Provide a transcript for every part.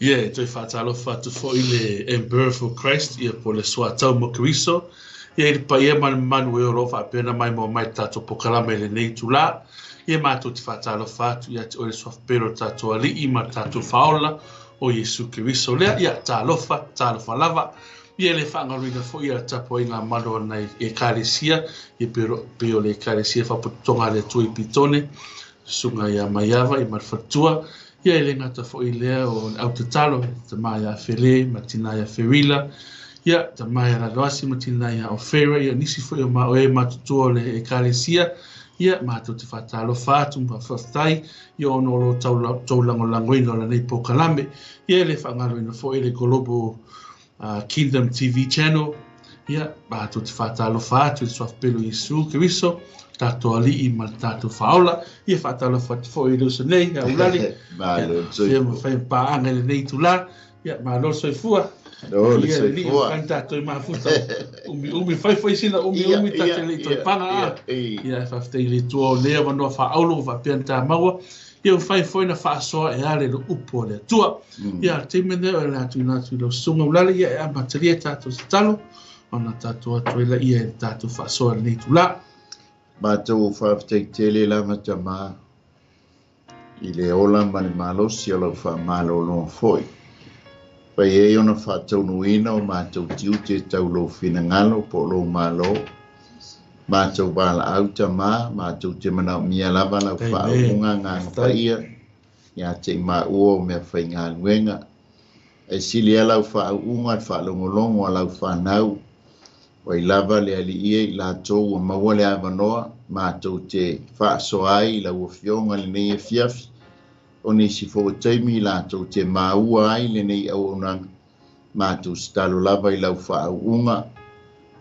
Ia, e toe faatalofa atu foi le Emperor for Christ, ia po o le Soatau mo Keriso, ia i le paia ma le mamalu e o lo o faapea ona maimoa mai le tatou polokalame i lenei itulā. Ia matou te faatalofa atu ia te oe le Suafa Pele o le tatou Alii ma le tatou Faaola o Iesu Keriso lea. Ia, talofa, talofa lava. Ia e le faagaloina foi ia le tapuaiga a malu o nai Ekalesia, ia pei o le Ekalesia Faapotopotoga a le Atua i Pitone, Susuga ia Maiava i Malefaletua, ia e le gata foi i lea o le au tatalo, le tama ia Fele ma tina ia Ferila, ia tama ia Laloasi ma tina ia Ofera, ia nisi foi o e matutua o le Ekalesia, ia matou te faatalofa atu ma faafetai ia ona o lo tou lagolagoina o lenei polokalame. Ia e le faagaloina foi le Global Kingdom TV Channel, ia matou te faatalofa atu i le Suafa Pele o Iesu Keriso, tatou Alii ma le tatou Faaola. Ia faatalofa atu foi i le uso nei, ia Ulali. Malo le Ia soifua. mafai paaga i lenei itulā. Ia malo le soifua. Malo le Ia le alii soifua. mafai tatou i mafuta. Umi umi fai foi sina umi umi ta te le i toe paga a. Ia faafetai i le Atua o lea avanoa faaaulo ua faapea ona ta maua. Ia ua fai foi na faasoa e ale le upu o le Atua. Ia le taimi lenei o le a tuuina atu i lau susuga Ulali, ia e amatalia tatou tatalo ona tatou atu ai laia i le tatou faasoa i lenei itulā. Matou faafetai tele lava tamā i le ola ma le malosi o lau faamalologa foi. Fai ai ona faataunuuina o matou tiute tau lou finagalo po o lou malo. Matou valaau tamā, matou te manaomia lava lau Amen. faauuga agaga Faafetai. paia, ia te i maua o mea faigaluega. E sili ai lau faauuga le faalogologo a lau fanau. Ua i lava le alii e i latou ua maua le avanoa, matou te faasoa ai i lau afioga lenei afiafi. O nisi foi o taimi i latou te maua ai lenei auaunaga, matou tatalo lava i lau faauuga,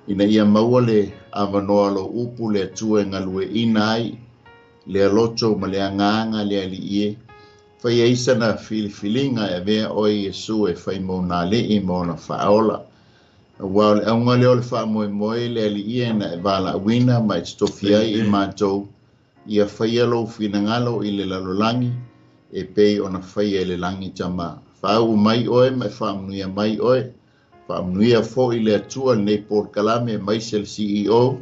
ina ia maua le avanoa o lou upu le Atua e galueaiina ai, le aloto ma le agaga le alii e. Fai ai sana filifiliga e avea oe Iesu e fai mo nā alii ma ona faaola. Aua o le auga lea o le faamoemoe le alii e na e valaauina ma e totofi ai i matou, ia faia lou finagalo i le lalolagi, e pei ona faia i le lagi tamā. Faauu mai oe ma e faamanuia mai oe. Faamanuia foi le Atua lenei polokalame aemaise le CEO,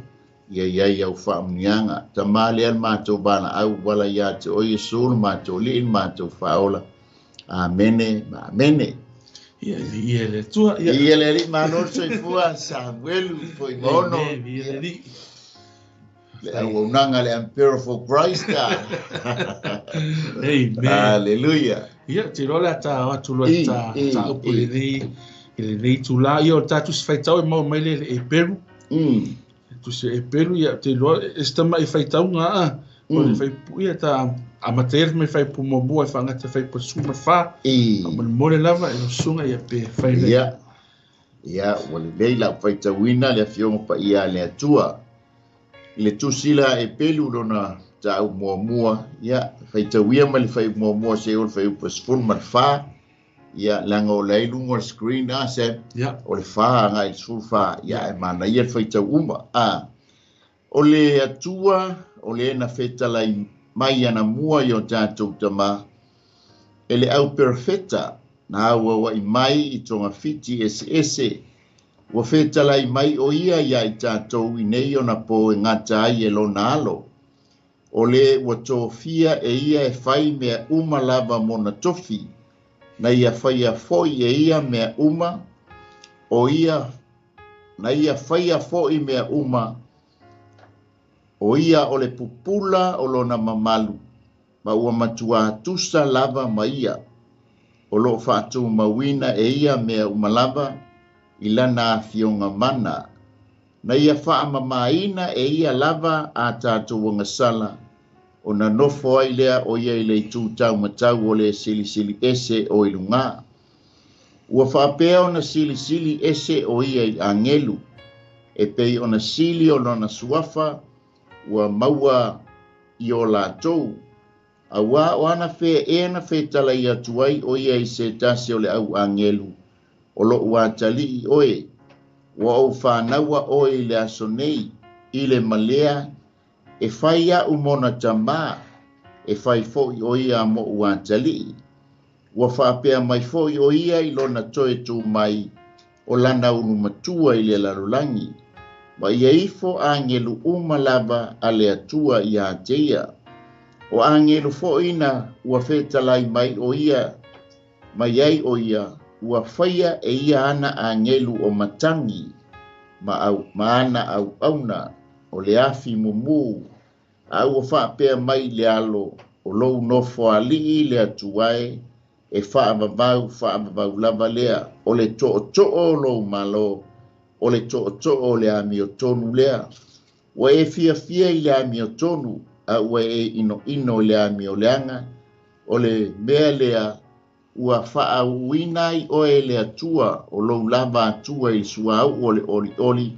ia iai au faamanuiaga. Tamā lea le matou valaau, wala ia te oe Iesu le matou alii le matou faaola. Amene ma amene. Ia, ia le Atua, ia. Ia le alii malo le soifua, Samuelu Fuimaono. Amen, ia le alii. Le auaunaga le Emperor for Christ. Amen. Hallelujah. Ia, te iloa le a ta o atu loa ta ta upu i lenei itulā. Ia, o le tatou tusi faitau e maua mai lea i le Eperu. Tusi Eperu, ia, te iloa e se tama'i faitauga a. O le faipu, ia, ta amata ia mai faipu muamua e faagata faipu 14. Faamolemole lava e lau susuga, ia, pe fai lea. Ia, ia, ua lelei lau faitauina le afioga paia a le Atua. I le tusi la Eperu lona tau muamua, ia, faitauia ma le fai muamua se o le faiupu 14. Ia, leaga o le ai luga o le screen a se, o le 4 agai i le 14, ia, e manaia le faitau uma. A, o le Atua, o le na fetalai mai ana mua i o tatou tamā, e le au perfeta, na auauai mai i tonga fiti ese ese, ua fetalai mai o ia ia i tatou i nei ona po e gata ai e lona alo. O le ua tofia e ia e fai mea uma lava mona tofi, na ia faia foi e ia mea uma, o ia, na ia faia foi mea uma, o ia o le pupula o lona mamalu, ma ua matua tusa lava ma ia. O loo faatumauina e ia mea uma lava, i lana afioga mana. Na ia faamamaina e ia lava a tatou agasala, ona nofo ai lea o ia i le itu taumatau o le silisili ese o i lugā. Ua faapea ona silisili ese o ia i agelu, e pei ona sili o lona suafa, ua maua i o latou. Auā o ana fea ea na fetalai atu ai o ia i se tasi o le au agelu, o lou atalii oe, ua ou fānaua oe i le aso nei, i le malea, e fai a'u mona tamā, e fai fo'i o ia mo'u atalii. Ua faapea mai foi o ia i lona toe tu mai o lana ulumatua i le lalolagi. Ma ia ifo agelu uma lava a le Atua ia te ia. O agelu foi na ua fetalai mai o ia, mai ai o ia, ua faia e ia ana agelu o matangi, ma, au, ma ana auauna o le afi mumu, a ua faapea mai le alo o lou nofo ali'i le Atua e, e faavavau faavavau lava lea, o le tootoo o lou malo, o le tootoo o le amiotonu lea. Ua e fiafia i le amiotonu, a ua e inoino i le amioleaga, o le mea lea ua faauuina ai oe le Atua o lou lava Atua i le suauu o le olioli,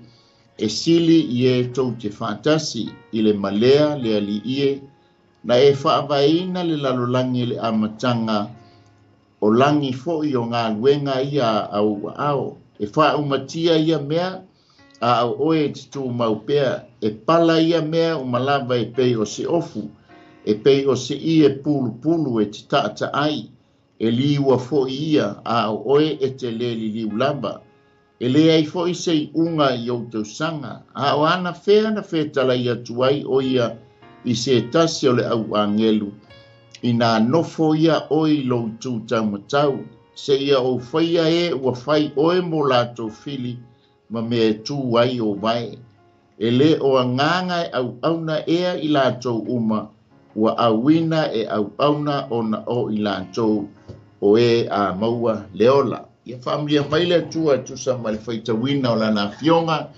e sili i e tou te faatasi i le malea le alii e, na e faavaeina le lalolagi i le amataga o lagi foi o galuega ia a ou aao. E faaumatia ia mea, a o oe e te tumau pea, e pala ia mea uma lava e pei o se ofu, e pei o se ie pulupulu e te taataai, e liua foi ia, a o oe e te lē liliu lava. E leai foi se iuga i ou tausaga, a o ana fea na fetalai atu ai o ia i se tasi o le au agelu, ina nofo ia oe i lou itu taumatau, seia ou faia e ua fai oe mo latou fili ma mea e tu ai o vae. E lē o agaga e auauna ea i latou uma, ua auina e auauna ona o i latou o e a maua le ola. Ia faamanuia mai le Atua e tusa ma le faitauina o lana afioga,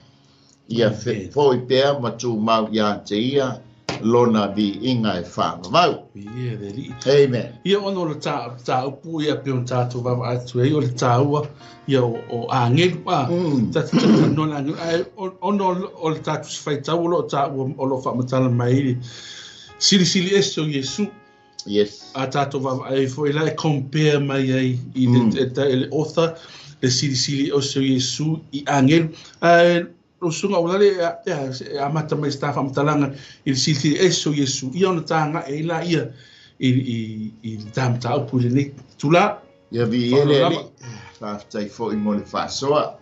ia foi pea ma tumau ia te ia lona viiga e faavavau. Ia le Alii. Amen. Ia ona o le mataupu ia pei ona tatou vaavaai atu ai o le taua ia o agelu a tatou talanoa i agelu ae ona o le tatou faitau o lo o taua o lo o faamatala mai ai le silisili ese o Iesu. Yes. A tatou vaavaai foi la e compare mai ai i le, le author le silisili ese o Iesu i agelu. Ae lau susuga Ualale e amata mai se ta faamatalaga i le silisili ese o Iesu ia ona taga'i ai la ia i le ta mataupu i lenei itulā. Ia viia le Alii, faafetai foi mo le faasoa.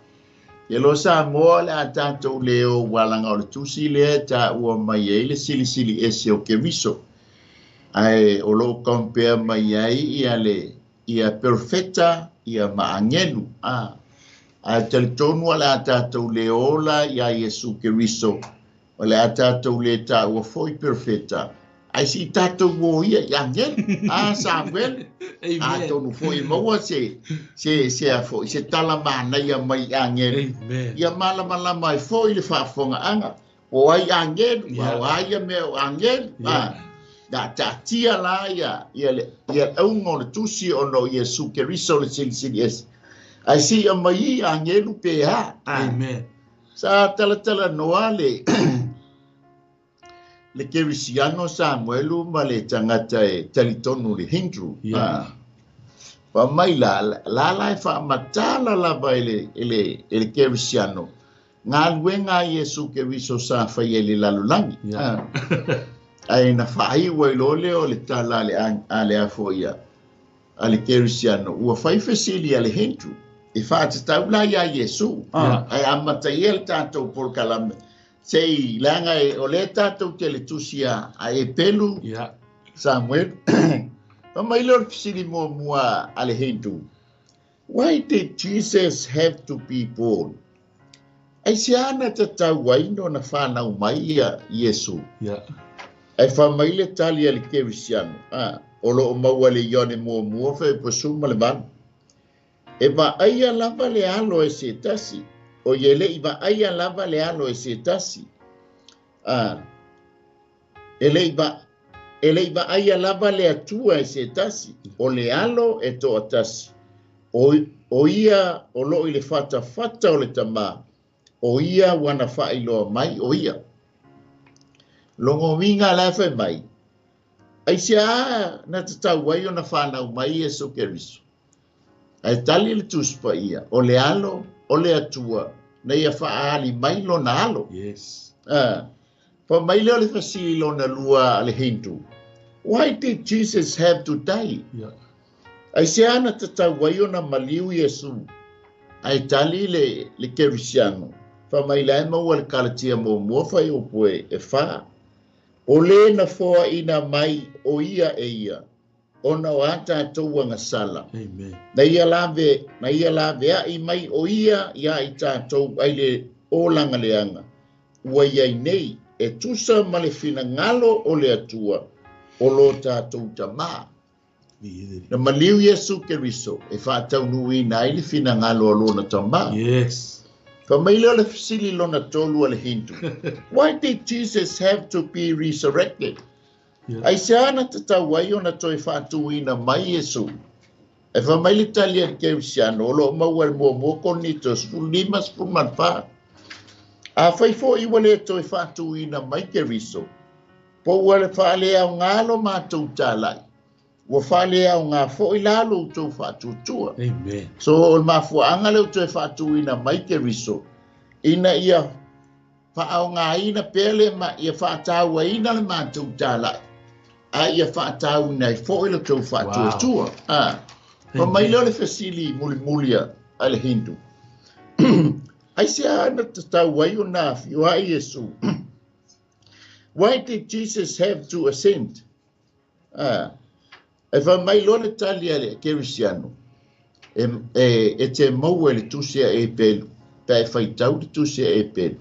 Ia lo Samoa o le a tatou lē o ua laga o le tusi lea e taua mai ai le silisili ese o Keriso. Ae o loo compare mai ai ia le ia perofeta ia ma agelu. A ae talitonu o le a tatou lē ola iā Iesu Keriso, o le a tatou lē taua foi perofeta, ae seʻi tatou o ia i agelu. A Samuel, atonu foi e maua se se se a foi se tala manaia mai i agelu. Ia malamalama ai foi le faafofogaaga po o ai agelu, a o a ia mea o agelu. A na taatia la ia ia le ia auga o le tusi ona o Iesu Keriso le silisili ese. Ae seia mai i agelu pe a. Amen. Sa talatalanoa le le Kerisiano Samuelu ma le tagata e talitonu le Hindu. Fa mai la la la e faamatala lava e le e le e le Kerisiano galuega a Iesu Keriso sa faia i le lalolagi. Ae na faaiu ai loa lea o le tala a le a le afo ia a le Kerisiano ua fai fesili a le Hindu e faatatau la iā Iesu. Ae amata ia le tatou polokalame seʻi leaga e o lea tatou te le tusi a Epelu. Samuel. Fa mai lea o le fesili muamua a le Hindu. Why did Jesus have to be born? Aisea na tatau ai ona fanau mai ia Iesu? Ae fa mai le tali a le Kerisiano, a, o loo maua i le Ioane muamua 18. E vaaia lava le alo e se tasi, o ia e leʻi vaaia lava le alo e se tasi. A, e leʻi va e leʻi vaaia lava le Atua e se tasi, o le alo e toatasi. O ia o loo i le fatafata o le Tamā, o ia ua na faailoa mai o ia. Lona uiga la e fai mai, aisea na tatau ai ona fanau mai Iesu Keriso? Ae tali le Tusi Paia, o le alo o le Atua na ia faaali mai lona alo. Yes. Fa mai lea o le fesili lona lua a le Hindu. Why did Jesus have to die? Aisea na tatau ai ona maliu Iesu? Ae tali le Kerisiano, fai mai la e maua le Kalatia 1 fuaiupu e 4. O le na foaina mai o ia e ia, ona o a tatou agasala. Amen. Na ia laveai mai o ia ia i tatou ai le olaga leaga. Ua iai nei e tusa ma le finagalo o le Atua o lo tatou tamā. Na maliu Iesu Keriso e faataunuuina ai le finagalo o lona tamā. Yes. Fai mai lea o le fesili lona tolu a le Hindu. Why did Jesus have to be resurrected? Yeah. Aisea na tatau ai ona toe faatuina mai Iesu? E fai mai le tali a le Kerisiano o loo maua le 1 Korinito 15 14. Afai foʻi ua le toe faatuina mai Keriso, po ua le faaleaoga lo matou talai, ua faaleaoga foʻi la lo outou faatuatua. Amen. So o le mafuaaga lea ua toe faatuina mai Keriso, ina ia faaogaina pea le ia faatauaina le matou talai, a ia faatauina ai foʻi lo outou faatuatua. Fai mai lea o le fesili mulimuli a le Hindu. Aisea na tatau ai ona afioai Iesu? Why did Jesus have to ascend? E fai mai loa le tali a le Kerisiano, e te maua i le tusi a Epelu, pe e faitau le tusi a Epelu.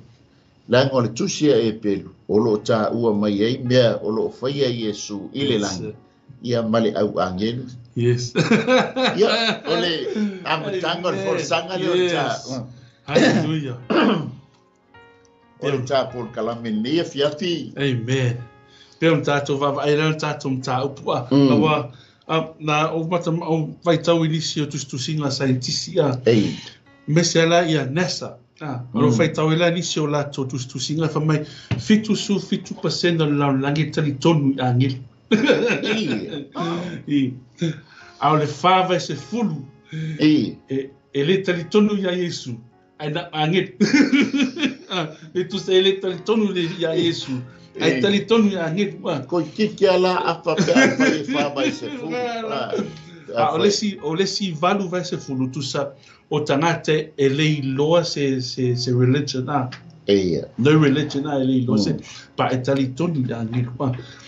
Leaga o le tusi a Epelu, o loo taua mai ai mea o loo faia Iesu i le lagi, ia ma le au agelu. Yes. Ia, o le amataga o le folasaga lea o le ta. Hallelujah. O le ta polokalame lenei afiafi. Amen. Pe o tatou vaavaai lea o tatou mataupu a. Aua na o mata o vaitau i nisi o tusitusiga saienitisi a. Ei. Mese ala ia NASA. O lo faitau ai la nisi o latou tusitusiga fai mai 77% o le lalolagi e talitonu i agelu. Ei. A o le 40 Ei. E le talitonu ia Iesu. Ai na agelu. E tusa e le talitonu ia Iesu. Ai talitonu ia agelu. Koi kiki ala apa pe apa e 40. A o le si 80 tusa o tangata e le iloa se religion a. Eia. No religion a e le iloa se pa e talitonu ia agelu.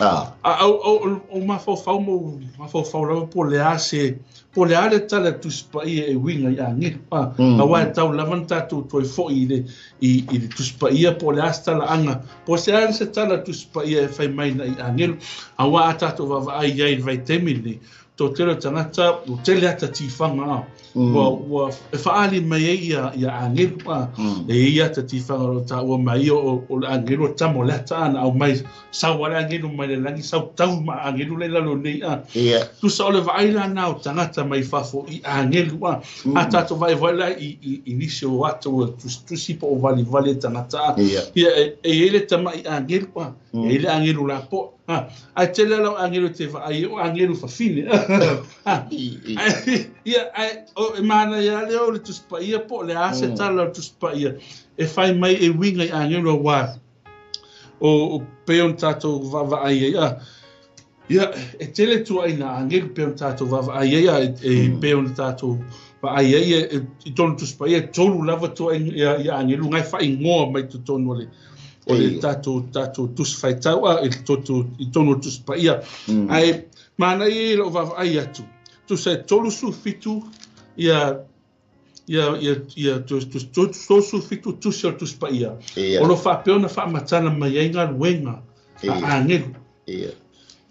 A o mafaufau mo mafaufau lava po le a se po le a le tala tuspaia e uiga i agelu. Aua e tau lava na tatou toe foʻi i le tuspaia po le a se talaaga po se a se tala tuspaia e fai mai na i agelu. Aua a tatou vaavaai ai i le vaitaimi lenei tō tele tangata o tele ata tiwhanga a. Ua e whaali mai ai ia agelu a. E ia ata tiwhanga o tā ua mai o le agelu o tamo le ata ana au mai sau ale agelu mai le langi sau tau ma agelu le lalo nei a. Tusa o le vaai la nā o tangata mai fafo i agelu a. A tātou vai vai la i nisi o ata o tusi po o vali vali tangata a. Ia e ele tama i agelu a. E ele agelu la po. Ai tele lau agelu te vaai o agelu fafine. Ia ai o e mana ia le o le tuspaia po le a se tala o tuspaia e fai mai e winga i agelu a wā o pe on tātou vaavaai ai a. Ia e tele tuaina agelu pe on tātou vaavaai ai a e pe on tātou vaai ai i tonu tuspaia tolu lava tuaina ia agelu ngai whaingoa mai totonu o le o le tātou tusfaitau a i tonu tuspaia. Ai mana i lo vaavaai atu. Tusa e 37 ia 37 tusi o tuspaia. O lo whaapea na whaamatana mai ai ngā luenga a agelu.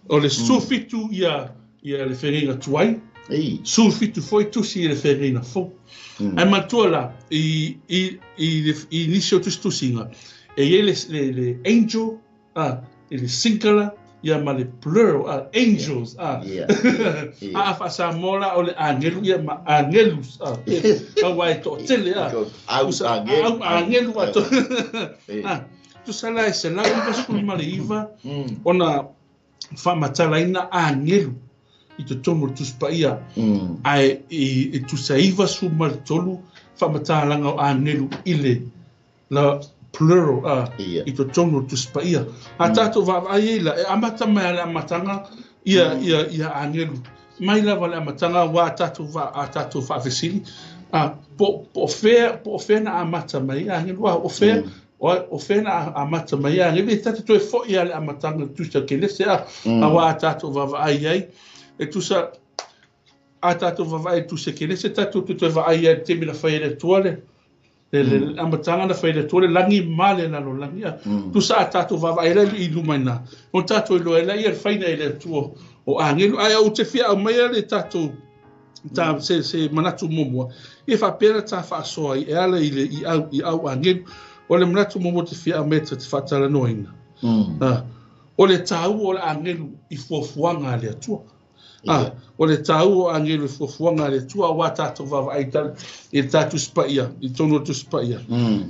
O le 17 ia le whengainga tuai. 17 foi tusi i le whengainga fou. Ai matua la i nisi o tusitusiga e ia le angel, le singular, ia ma le plural, angels. A whaasamoa o le angelu, ia ma angelus. Aua e to'atele. Au angelu. Tusa la e 199 ona whaamatalaina angelu i totonu o le tuspaia. Ae i tusa 93 whaamatalaga o angelu i le la plural i totonu o tuspaia. A tātou vaavaai ei la, e amata mai ale amatanga ia angelu. mai lava le amataga ua a tatou faafesili po o fea na amata mai agelu o fea o fea na amata mai agelu e tatou toe fo'i a le amataga tusa Kenese aua a tatou vaavaai ai e tusa a tatou vaavaai tusa Kenese tatou toe vaai ai taimi na fai e le Atua le amataga na fai e le Atua le lagi ma le lalolagi tusa a tatou vaavaai la i luma ina o tatou iloa ai ia le faina e le Atua o agelu ae ou te fia aumaia le tatou ta se manatu muamua e faapea ta faasoa ai e ala i le i au agelu o le manatu muamua te fia aumaia te faatalanoaina o le taua o le agelu i fuafuaga a le Atua. O le taua o agelu i fuafuaga a le Atua aua tatou vaavaai i le tatou Tusi Paia i totonu o le Tusi Paia.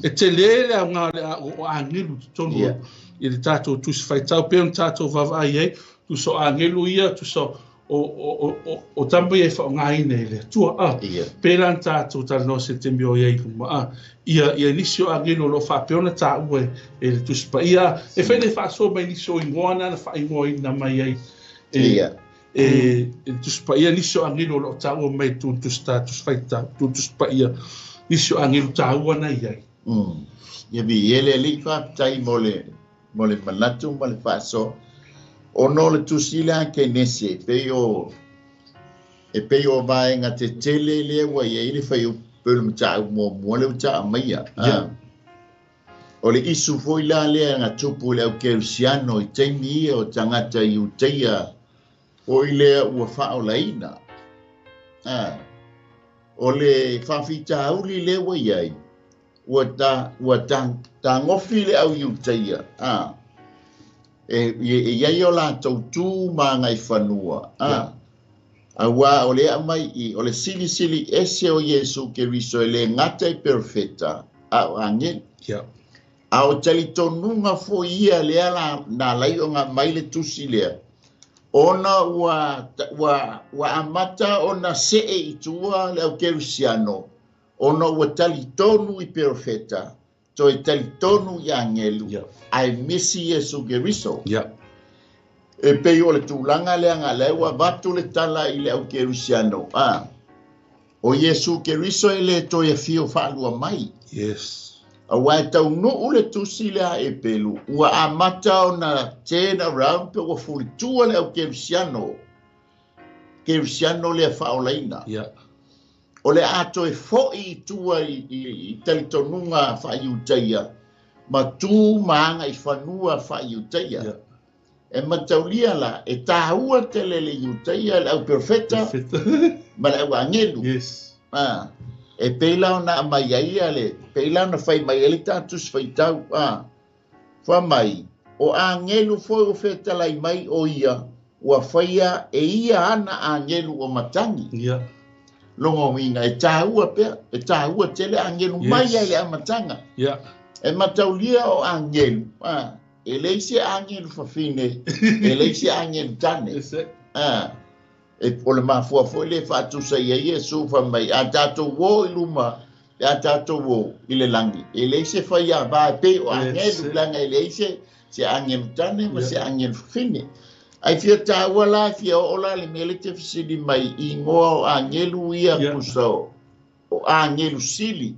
E tele le aoga o agelu i totonu i le tatou Tusi Faitau pe ona tatou vaavaai ai tusa o agelu ia tusa o tama ia e faaaogaina e le Atua. Pēlā na tatou talanoa se taimi o i ai luma. Ia nisi o agelu o lo o faapea ona taua e le Tusi Paia. E fai le faasoa mai nisi o igoa na faaigoaina mai ai e le Tusi Paia nisi o agelu o lo o taua mai Tusi Faitau Tusi Paia nisi o agelu taua na i ai. Ia vi ele alii faafetai mo le manatu ma le faasoa ona o le tusi lea Kenese e pei o vaega tetele lea ua i ai le fuaiupu le mataupu muamua lea ua taaumaia. O le isu foi la lea na tupu i le au Kerisiano i taimi ia o tagata Iutaia foi lea ua faaolaina. O le faafitauli lea ua i ai ua tagofi le au Iutaia. E i ai o latou tu ma agaifanua. Aua o le aumai i o le silisili ese o Iesu Keriso e le gata i perofeta a o agelu. A o talitonuga foi ia lea na alai ona mai le tusi lea ona ua amata ona see i tua le au Kerisiano ona ua talitonu i perofeta toe talitonu i agelu ae misi Iesu Keriso. E pei o le tulaga lea na lea ua avatu le tala i le au Kerisiano. O Iesu Keriso e le toe afio faalua mai. Aua e taunuu le tusi lea e pelu ua amata ona turn around pe ua fulitua le au Kerisiano. Kerisiano lea faaolaina. O le a toe fo'i i tua i talitonuga faaiutaia ma tu ma agaifanua faaiutaia. E mataulia la e taua tele le Iutaia le au perofeta ma le au agelu. E pei la ona aumai ai ia le pei la ona fai mai ai le tatou Tusi Faitau. Fai mai o agelu foi o fetalai mai o ia ua faia e ia ana agelu o matagi. Logo uiga e taua pea e taua tele agelu mai ai le amataga. E mataulia o agelu e leai se agelu fafine e leai se agelu tane. E o le mafua foi le faatusa i ai Iesu fai mai a tatou o i luma a tatou o i le lagi e leai se faiavā e pei o agelu leaga e leai se agelu tane ma se agelu fafine. Ai fia taua la fia oo la le mea le te fesili mai i igoa o agelu ia tusa o agelu sili.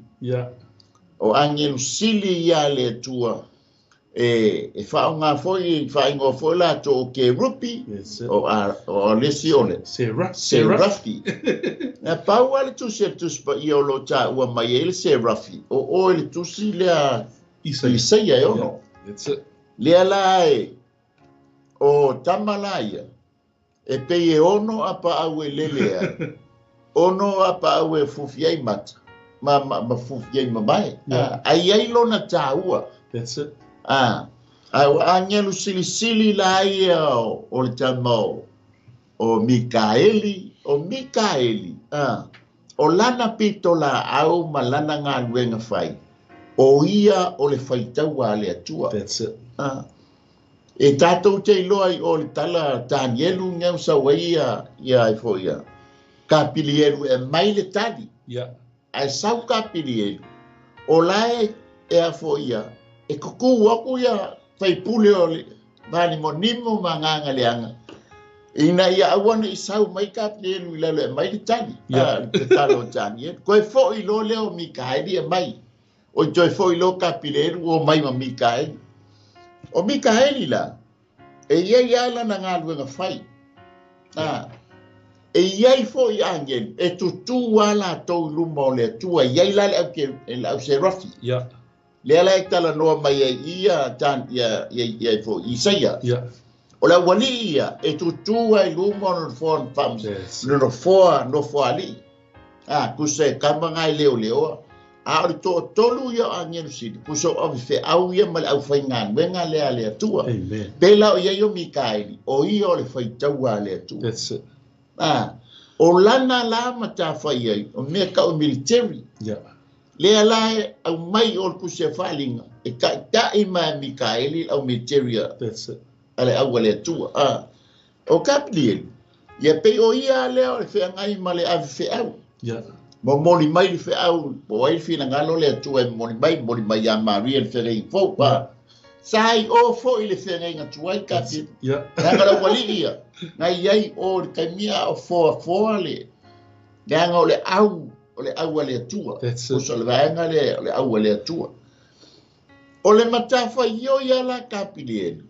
O agelu sili ia le Atua e faaaoga foi faaigoa foi latou o kerupi o lesi o le serafi. Na pau lava le tusi a le Tusi Paia o lo o taua mai ai le serafi o oe le tusi lea Isaia e ono. Lea la e o tama la ia e pei e ono apaau e lele ai ono apaau e fufi ai mata ma fufi ai mamae. Ai ai lona taua. A ua agelu silisili la ia o le tama o Mikaeli o lana pito laau ma lana galuega fai o ia o le faitaua a le Atua. E tatou te iloa i o le tala Tanielu gau sau ai ia ai foi ia Kapilielu e mai le tali. Ae sau Kapilielu o lae e a foi ia e kuku aku ia faipule o le vanimonimo ma agaga leaga Ina ia aua ne i sau mai Kapilielu i lalo e aumai le tali, le tatalo a Tanielu. Toe foi loa lea o Mikaeli e aumai. Oi toe foi loa Kapilielu omai ma Mikaeli. O Mikaeli la, e i ai lava lana galuega fai. E i ai foi agelu e tutū lava latou i luma o le Atua. E i ai la le au Serafi. Lea la e talanoa mai ai ia ia foi Isaia. O le aualii ia e tutū ai luma o le nofoa nofoalii. Tusa e kama ngai leo leoa. A o le toatolu ia o agelu sili, tusa o ave feau ia ma le aufaigaluega lea a le Atua. Pe la o ia o Mikaeli, o ia o le faitaua a le Atua. That's it. O lana la matafai ai, o mea kau military. Lea la e aumai o le tusi a Faaaliga, e taitai mai Mikaeli au military a le au a le Atua. O Kapilielu, ia pei o ia lea o le feagai ma le ave feau. Momoli mai le feau, po ai le finagalo le Atua e momoli mai ia Maria le feagaiga fou. Sa i o foi le feagaiga tuai Kapilielu. Leaga le aualii ia, na i ai o le taimi a o foafoa le, leaga o le au, o le au a le Atua. Uso o le vaega le, o le au a le Atua. O le matafaioi ia la Kapilielu,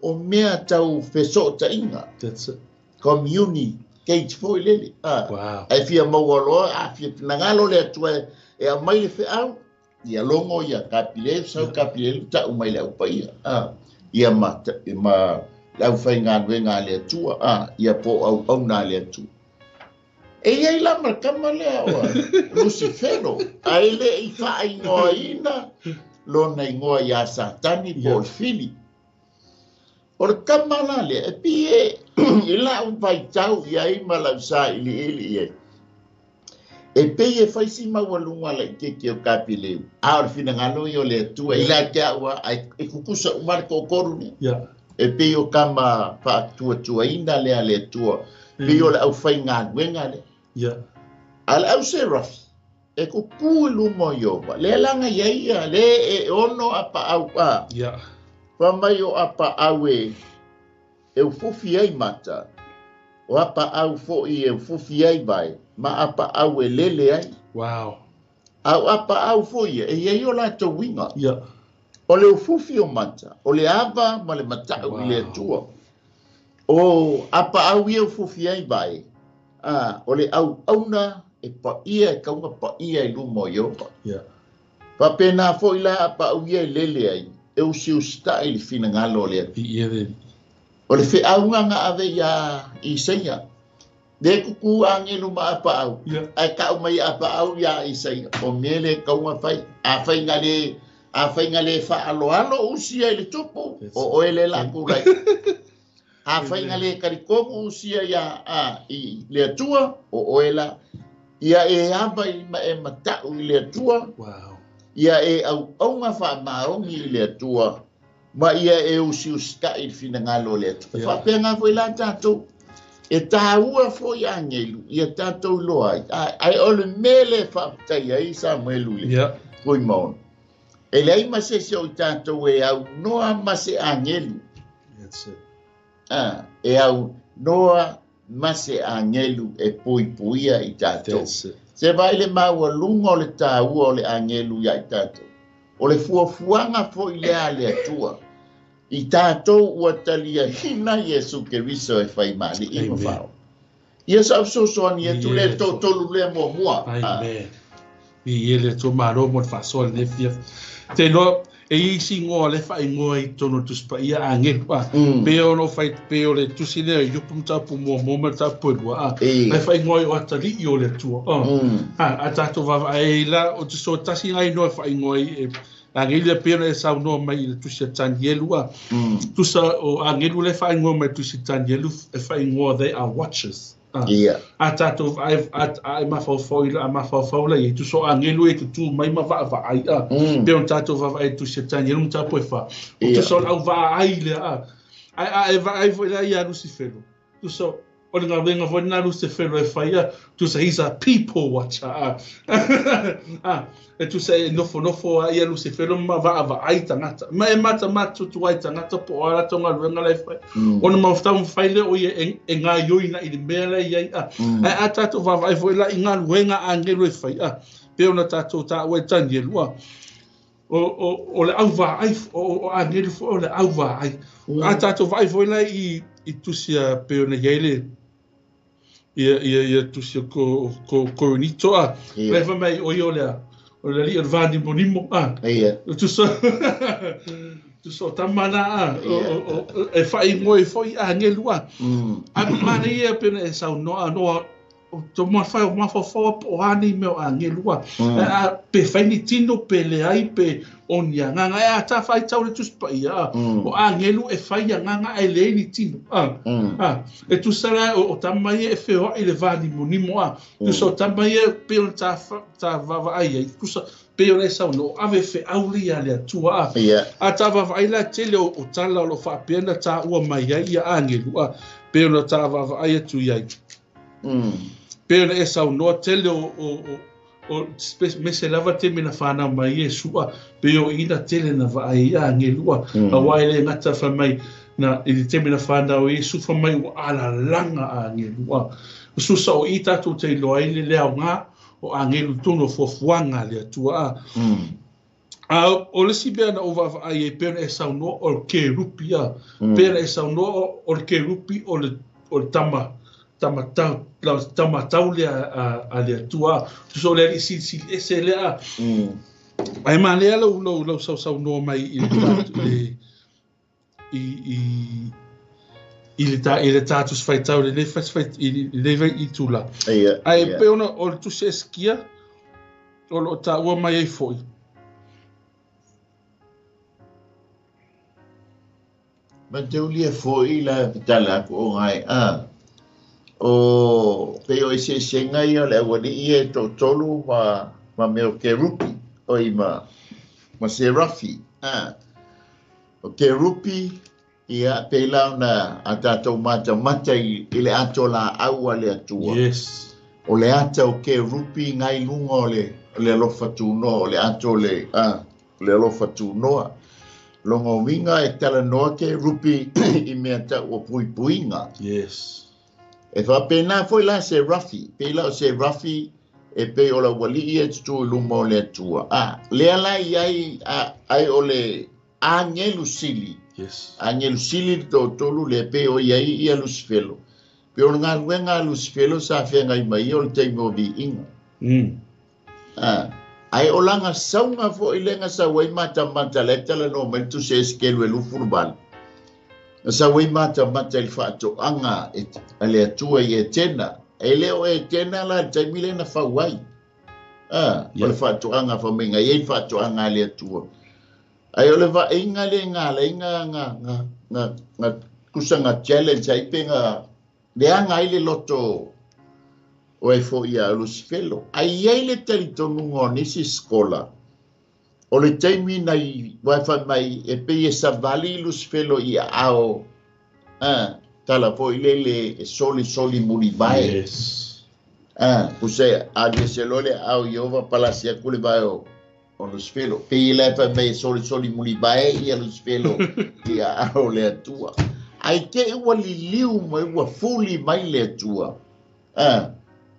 o mea tau fesootaiga. That's it. Communicate foi lele. Ai fia maua loa, a fia finagalo le Atua e aumai le feau, ia logo ia Kapilielu, sau Kapilielu ta'u mai le au paia. Ia ma le aufaigaluega a le Atua, ia po o auauna a le Atua. E iai la ma le kama lea o Lucifero, ae le i faaigoaina lona igoa ia Satani po o le fili. O le kama la lea, e pi e i lau vaitau i ai ma lau sailiili i ai. E pei e fai si maualuga laitiiti o Kapileu, a o le finagalo ia o le Atua, i la te au a, e kukusa uma le toatolu lea. E pei o kama faatuatuaina lea a le Atua, pei o le aufaigaluega lea. A le au Serafi, e kuku i luma o Ieova, lea laga i ai ia, le e ono apaau a. Fa mai o apaau e ufufi ai mata, o apaau foi e ufufi ai vae, ma apaau e lele ai. Wow. A o apaau foi e i ai o latou uiga. O le ufufi o mata, o le ava ma le mata'u i le Atua. O apaau ia ufufi ai vae, o le auauna e paia e kauga paia i luma o Ieova. Faapena foi la apaau ia e lele ai, e usiusitai le finagalo o le Atua. O le feauga na ave ia Isaia, le kuku agelu ma apaau, ae ta'u mai apaau ia Isaia, o mea le kauga fai, a faiga le faaloalo usia i le tupu, o oe le la kulai. A faiga le talitonu usia ia i le Atua, o oe la. Ia e ava i ma e mata'u i le Atua. Ia e auauna faamaoni i le Atua, ma ia e usiusita'i i le finagalo o le Atua. Faapena foi la tatou, e tāua foi agelu, ia tatou iloa ai. Ae o le mea le faafetai ai Samuelu le Tuimaono. E leai ma se isi o i tatou e aunoa ma se agelu. That's it. E aunoa ma se agelu e puipuia i tatou. That's it. Se vai le maualuga o le tāua o le agelu ia i tatou. O le fuafuaga foi lea a le Atua. I tatou ua taliaina Iesu Keriso e fai ma alii ma faaola. Ia sa fesoasoani atu le toatolu lea muamua. Amen. I e le Atua malo mo le faasoa i lenei afiafi. Te iloa, e i ai isi igoa le faaigoa i totonu o le Tusi Paia agelu. Pe o lo fai, pe o le tusi lea i Iopo mataupu muamua ma le mataupu e lua. Ai faaigoa i o atalii o le Atua. A tatou vaavaai ai la, o te so tasi ngai igoa e faaigoa ai e agelu ia pei ona e saunoa mai i le tusi a Tanielu. Tusa o agelu le faaigoa mai tusi Tanielu e faaigoa they are watchers. A tatou a e mafaufau i a mafaufau la i tusa o agelu e tutu mai ma vaavaai pe ona tatou vaavaai tusi a Tanielu mataupu e fa. O tusa o le au vaai lea a. Ai a e vaai foi la ia Lucifero. Tusa O le galuega foi lena a Lusefelo e fai a, tusa he's a people watcher a. A, e tusa e nofonofo a ia Lusefelo ma vaavaai tagata. Ma e matamatutu ai tagata po o a latou galuega la e fai. Ona ma taumafai lea o ia e, e gaioi na i le mea la e i ai a. Ae a tatou vaavaai foi la i galuega a agelu e fai a, pei ona tatou taua e Tanielu a. O le au vaai, o agelu foi o le au vaai. A tatou vaai foi la i tusi a pei ona i ai le ia tusi o Korinito a. Le fai mai o ia o le alii o le vanimonimo a. Tusa tusa o tama na a. E faaigoa ai foi agelu a. A manaia pei ona e saunoa noa o mafaufau po o a nei mea o agelu a. Pe fai ni tino, pe leai, pe o ni agaga. E a ta faitau le Tusi Paia. O agelu e fai agaga ae leai ni tino. E tusa la o tama ia e feoai le vanimonimo a. Tusa o tama ia pe o ta vaavaai ai. Tusa pe o le saunoa o ave feau le ia le Atua a. A ta vaavaai la tele o tala o lo faapea na taua mai ai ia agelu a. Pe o ta vaavaai atu i ai. Pe ona e saunoa tele o mese lava te mena whanau mai e sua pe o ina tele na vaai ia angelua. Aua e le gata whai mai na i te mena whanau e su whai mai ua alalanga a angelua. O susa o i tātou te iloa i le leo ngā o angelu tonu o fuafuaga le Atua a. A o le si mea na o vaavaai ai pe ona e saunoa o le kerupi a. Pe ona e saunoa o le kerupi o le tama tama tau le a le Atua. Tusa o le alii silisili ese lea. Ae malea lau lau sausaunoa mai i le i le tātus faitau le le vai i tula. Ae pe ona o le tusi Eskia o lo taua mai ai foi. Ma te ulia foi la tala ko o ngai a. O pe o ese senga ia le awali ia e tolu ma meo kerupi o i ma serafi a. O kerupi ia pe la na a tātou mata mata i le ato la aua le Atua. Yes. O le ata o kerupi ngai lunga o le alofa tunoa o le ato le le alofa tunoa. Longa winga e tala noa ke rupi i mea tau o puipuinga. Yes. E whapena foi la se rafi. Pe la o se rafi e pe o la wali i e tutu i luma o le Atua. A, lea la i ai, ai o le angelu sili. Yes. Angelu sili tō tolu le pe o iai ia Lucifero. Pe o ngā luenga Lucifero sa whengai mai o le teimo vi inga. A, ai o langa saunga fo i lenga sa wai mata mata le tala no mai tu se eskelu e lufurubali. Sa wai mata mata i whaato anga e le Atua i e tena. E leo e tena la taimile na whauai. A, o le whaato anga whaminga, i e whaato anga le Atua. Ai o le vainga le ngā le ngā kusa ngā challenge ai pe ngā leanga ai le loto o e fo ia Lucifero. Ai ai le talitonunga o nisi skola. O le taimi nei waiwhai mai e pe e savali Lucifero i ao. Tala fo i lele e soli soli muli vai. Yes. Kuse a le se lole ao Iova palasia kule vai o Lucifero. Pe i lepa mai soli soli muli vai ia Lucifero i ao le Atua. Ai te ua liliu mai ua fuli mai le Atua.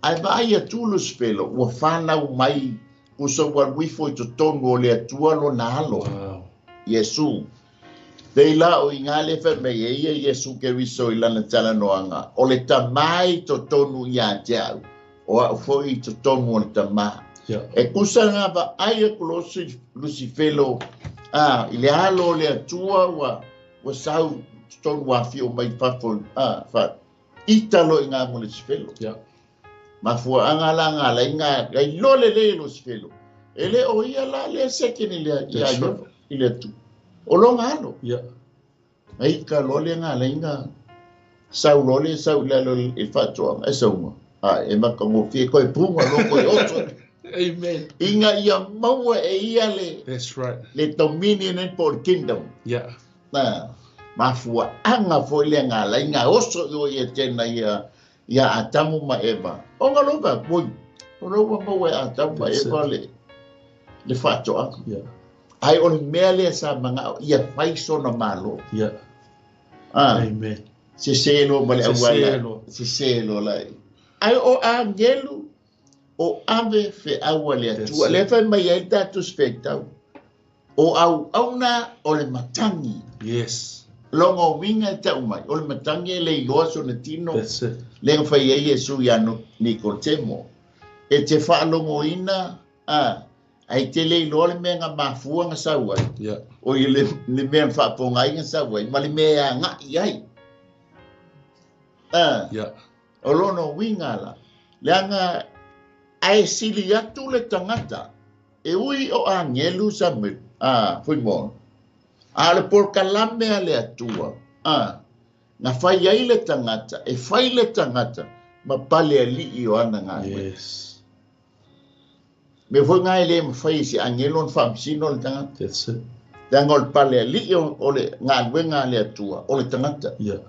Ai vai atu Lucifero ua whanau mai kusa ua wifo i totonu o le Atua lo na alo. Wow. Yesu. Te la o i ngā lefa mei e ia Yesu ke riso i lana tala noanga. O le tamai totonu ia te au. O au foi i totonu o le tamā. Yeah. E kusa ngā va ai e kulosi Lucifero. I le alo o le Atua ua sau totonu wawhio mai fafo. Italo i ngā mo Lucifero. Yeah. Mafua anga la ngā la inga gai lole le Lucifero. E le o ia la le sekeni le ia i le tu. O longa alo. Yeah. Ai ka lole ngā la inga sau lole sau le lo e whatoanga e saunga. A e makangofie koe punga loko e oto. Amen. Inga ia maua e ia le. That's right. Le dominion and for kingdom. Yeah. Na mafua anga foi le ngā la inga oso i o ia tēnā ia. Ia Atamu ma Eva. O nga lo ba poi. O lo wa mo Atamu ma Eva le le faatoaga. Yeah. Ai o le mea lea sa maga'o ia fai sona malo. Yeah. Ah. Amen. Sesē loa ma le auala. Sesē loa. Sesē loa lai. Ai o agelu o ave feau a le Atua. Le fai mai ai tatou feitau. O auauna o le matagi. Yes. Logo uiga e ta'u mai o le matagi e le iloa sona tino. That's it. Le fai ai Iesu ia Nikotemo. E te fa'alogoina a ai te le iloa le mea ga mafua ga sau ai. Yeah. O i le mea na fa'apogai ga sau ai ma le mea e aga'i ai. A Yeah. o lona uiga la leaga ae sili atu le tagata e ui o agelu sa me a fuimoa a le polokalame a le Atua a na fai ai le tagata e fai le tagata ma pale ali'i o ana galuega. Yes. Me foi ga e lē mafai e se agelo ona faamasino le tagata. That's it. Leaga o le pale ali'i o le galuega a le Atua o le tagata. Yeah.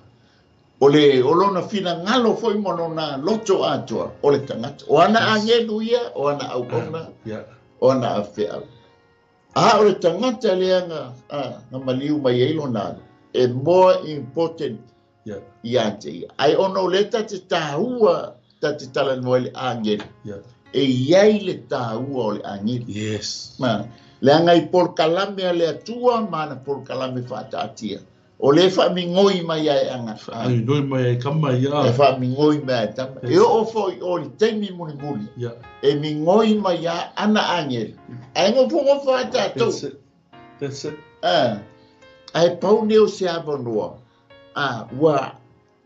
O le o lona finagalo foi ma lona loto atoa o le tagata. O ana agelu ia, o ana auauna, Yeah. o ana afeau. A o le tagata lea ga ga maliu mai ai lona alu, e more important Yeah. ia te ia. Ai ona o le ta te tāua ta te talanoa i le agelu. Yeah. E iai le tāua o le agelu. Yes. Ma, leaga i polokalame a le Atua ma ana polokalame fa'ata'atia. O le fa'amigoi mai ai aga. Ai noi mai ai kama E ia. fa'amigoi mai ai tama. E o'o fo'i o le taimi mulimuli. Yeah. E migoi mai a ana agelu. Ae gofogofa a tatou. That's it. That's it. Ah, ae pau nei o se avanoa. Ah, ua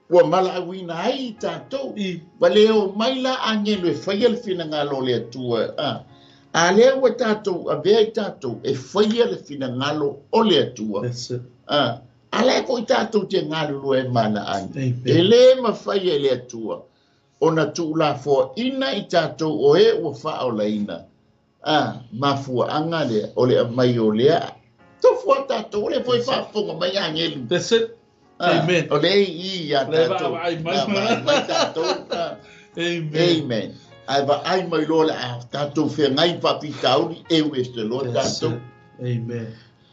mala'auina ai i tatou. I. Ua lē o mai la agelu e faia le finagalo o le Atua. Ah, a lea ua tatou avea i tatou e faia le finagalo o le Atua. That's it. Ah, a lea fo'i tatou te galulue ai ma ana agi. E Amen. lē mafai e le Atua ona tu'ulafoa'ina i tatou o e ua fa'aolaina. Ah, mafua'aga lea o le aumai o lea tofua tatou o le foi fa'afofoga mai agelu. That's it. Ah, Amen. o le i ia Le tatou. vaavaai mai. Vaavaai mai tatou. Ah, Amen. amen. Ae va'ai mai loa le a tatou feagai fa'afitauli e uese loa That's tatou. it. Amen.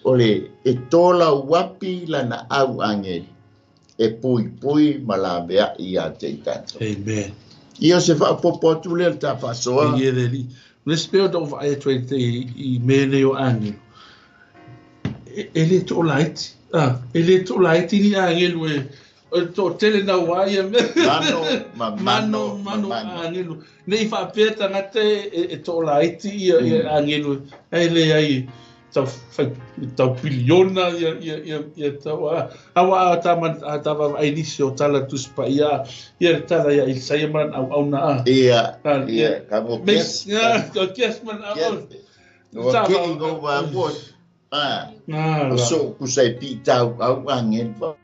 O le e tolauapi lana au agelu e puipui ma lavea'i iā te i tatou. Amen. Ia o se fa'apopo atu lea le ta fa'asoa. Ia le li. Le speo do vaai atu ai te i me nei o angelu. E le to laiti. Ah, e le to laiti ni angelu e o to tele na wa ia me. Mano, ma Mano, mano, mano ma mano. angelu. Nei whaapea tangata e to laiti ia angelu. Ai le ai tau whai tau piliona ia tau a awa a tama a tava ai nisi o tala tuspa ia ia tala ia Isaia man au au na a. Ia, Ah, ia, ka mo Mes, kes. ya, o kes man au. Kes. O ke i ngō wā mo. Ah, Ngā o la. so ku sai pi tau au angelu.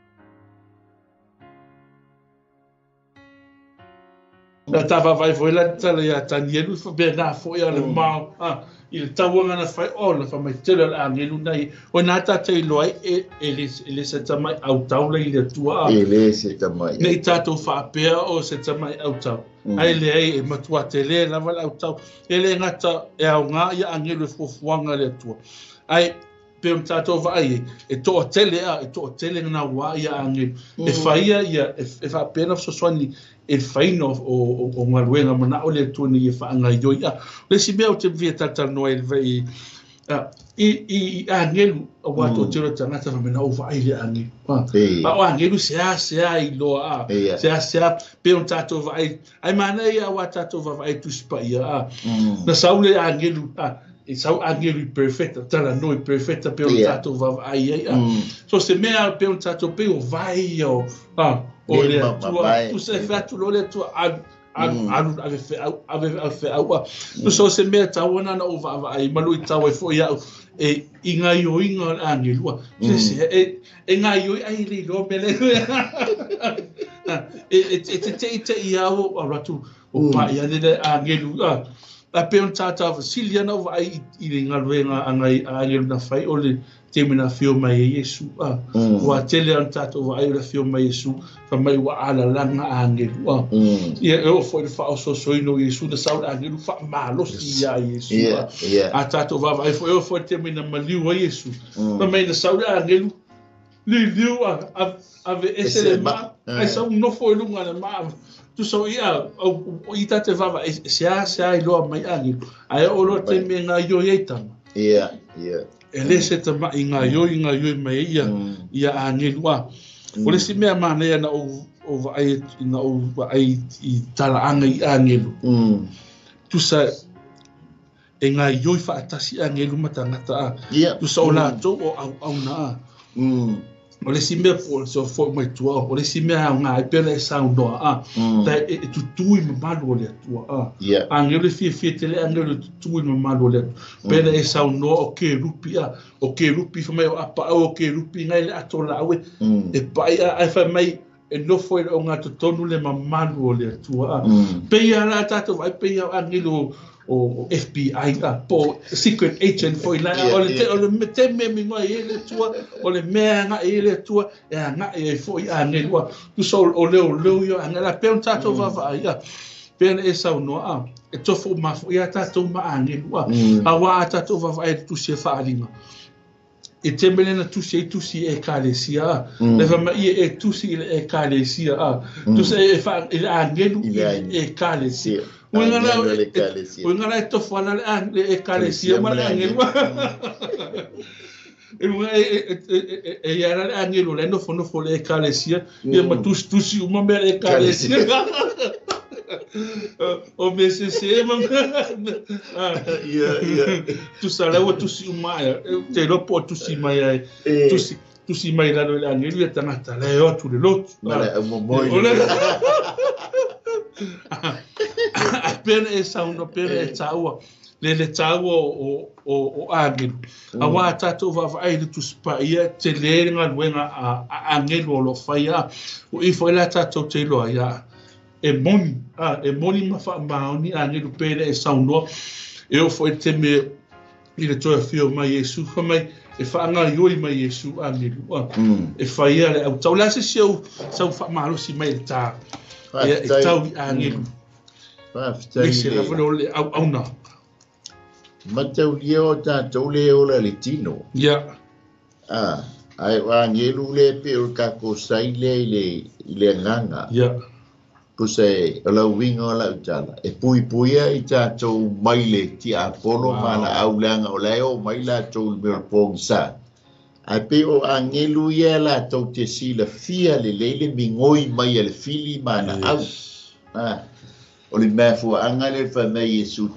Na tava vai foi la tala ia Tanielu fa be na fo ia le mao. Ah, i le tauanga na whai o le wha mai tele le angelu nei. O nā tātou i loa e le se tamai au tau le i le tua a. E le se tamai. Nei tātou whaapea o se tamai au tau. Ai le ai e matua te le lava le au tau. E le ngata e au ngā ia angelu e fuafuaga le Atua. Ai, pe o tātou vaai e toa tele a, e toa tele ngā wā ia angelu. E whaia ia, e whaapea na fesoasoani e whaina o ngaluenga mana o le Atua ni e whaanga ioi a. Le si mea o te mwhia tātou noa i vai i angelu a wā tō tero tangata whamena o vaai le angelu. A o angelu se a se a i loa a. Se a se a pe o tātou vaai. Ai mana ia wā tātou vaai tuspa ia a. Na saule angelu a. E sau angelu i perfecta, tala no i perfecta pe o tātou vaai ai a. So se mea pe o tātou pe o vai o o le Atua, tu se whatu lo le Atua alu alu ave wheau, ave wheau a. So se mea tauana na o vaavaai, malu i tau ai fo iau, e i ngā ioinga o le angelu a. E ngā ioi ai le iloa mele. E te te i te i au o ratu o pai ane le angelu a. A pe ona tātou fesili ana o vaai i le galuega a ngai a angelu na fai o le taimi na afio mai ai Iesu a. Ua tele ona tātou vaai o le afio mai Iesu fai mai ua alalaga angelu a. Ia e oo foi i le faaosoosoina o Iesu na sau le angelu faamalosi iā Iesu a. A tātou vaavaai foi e oo foi i le taimi na maliu ai Iesu fai mai na sau le angelu liliu a aveese le maa ae sau nofo i luga o le maa. Tusa o ia, o i tātou vaavaai e seasea iloa mai angelu ae oo loa taimi e gaoioi ai tama. E le se tama'i gaoioi gaoioi mai ai ia ia angelu a. O le isi mea manaia na ou vaai na ou vaai i talaaga i angelu. Tusa e gaoioi faatasi angelu ma tagata a. Tusa o latou o auauna a. O le isi mea po o le foi mai tua, o le isi mea aoga ai pea ona e saunoa a. E tutū i mamalu o le Atua a. Angelu e fiafia tele angelu e tutū i mamalu o le Atua. Pea ona e saunoa o kerupi a. O kerupi fai mai o apaau o kerupi ngai le ato laau e pa'i a ae fai mai e nofo i le ogatotonu le mamalu o le Atua a. Pei lava la tātou vaai pei o angelu o FBI a, po o secret agent foi la, o le o le taimi e minoa ai le Atua, o le mea e agai ai le Atua, e agai ai foi angelu a. Tusa o leoleo ia o angelu, a pei ona tātou vaavaai a, pei ona e saunoa a, e tofu uma foi a tātou ma angelu a. Aua a tātou vaavaai i le tusi e faaaliga, i te mele na tusi ai tusi i Ekalesia a, le fai mai ia e tusi i le Ekalesia a, tusa e wha, i le angelu i le Ekalesia. Uiga la, uiga la e tofu ana le Ekalesia ma le angelu. E ia la le angelu le nofonofo le Ekalesia, ia ma tusitusi uma mea le Ekalesia. O mea sese ma tusa la ua tusi uma ai. Te iloa po o tusi mai ai. Tusi, tusi mai lalo i le angelu ia tagata la e o atu le lotu. Ma le aumomoi. Ae pei ona e saunoa, pei ona e taua, le taua o angelu. Aua a tātou vaavaai i le Tusi Paia, e tele le galuega a angelu o lo o faia. O i foi la tātou te iloa ai, e moni, e moni ma faamaoni angelu pei ona e saunoa. E oo foi i le taimi i le toe afio mai Iesu, fai mai e faagaoioi mai Iesu angelu, e faia le autau. O le a se isi au sau faamalosi mai i le tā e tau i angelu. Faafetai. Aemaise lava le o le auauna. Mataulia o tātou le ola le tino. Ae o angelu le pe o le kākou sai lea i le agaga. Tusa e o lau uiga o lau tala, e puipuia i tātou mai le tiapolo ma laau leaga o la e oo mai latou i le mea o le pogisa. Ae pei o angelu ia latou te silafia lelei le migoi mai a le fili ma ana au. O le mafuaaga lea le fai mai Iesu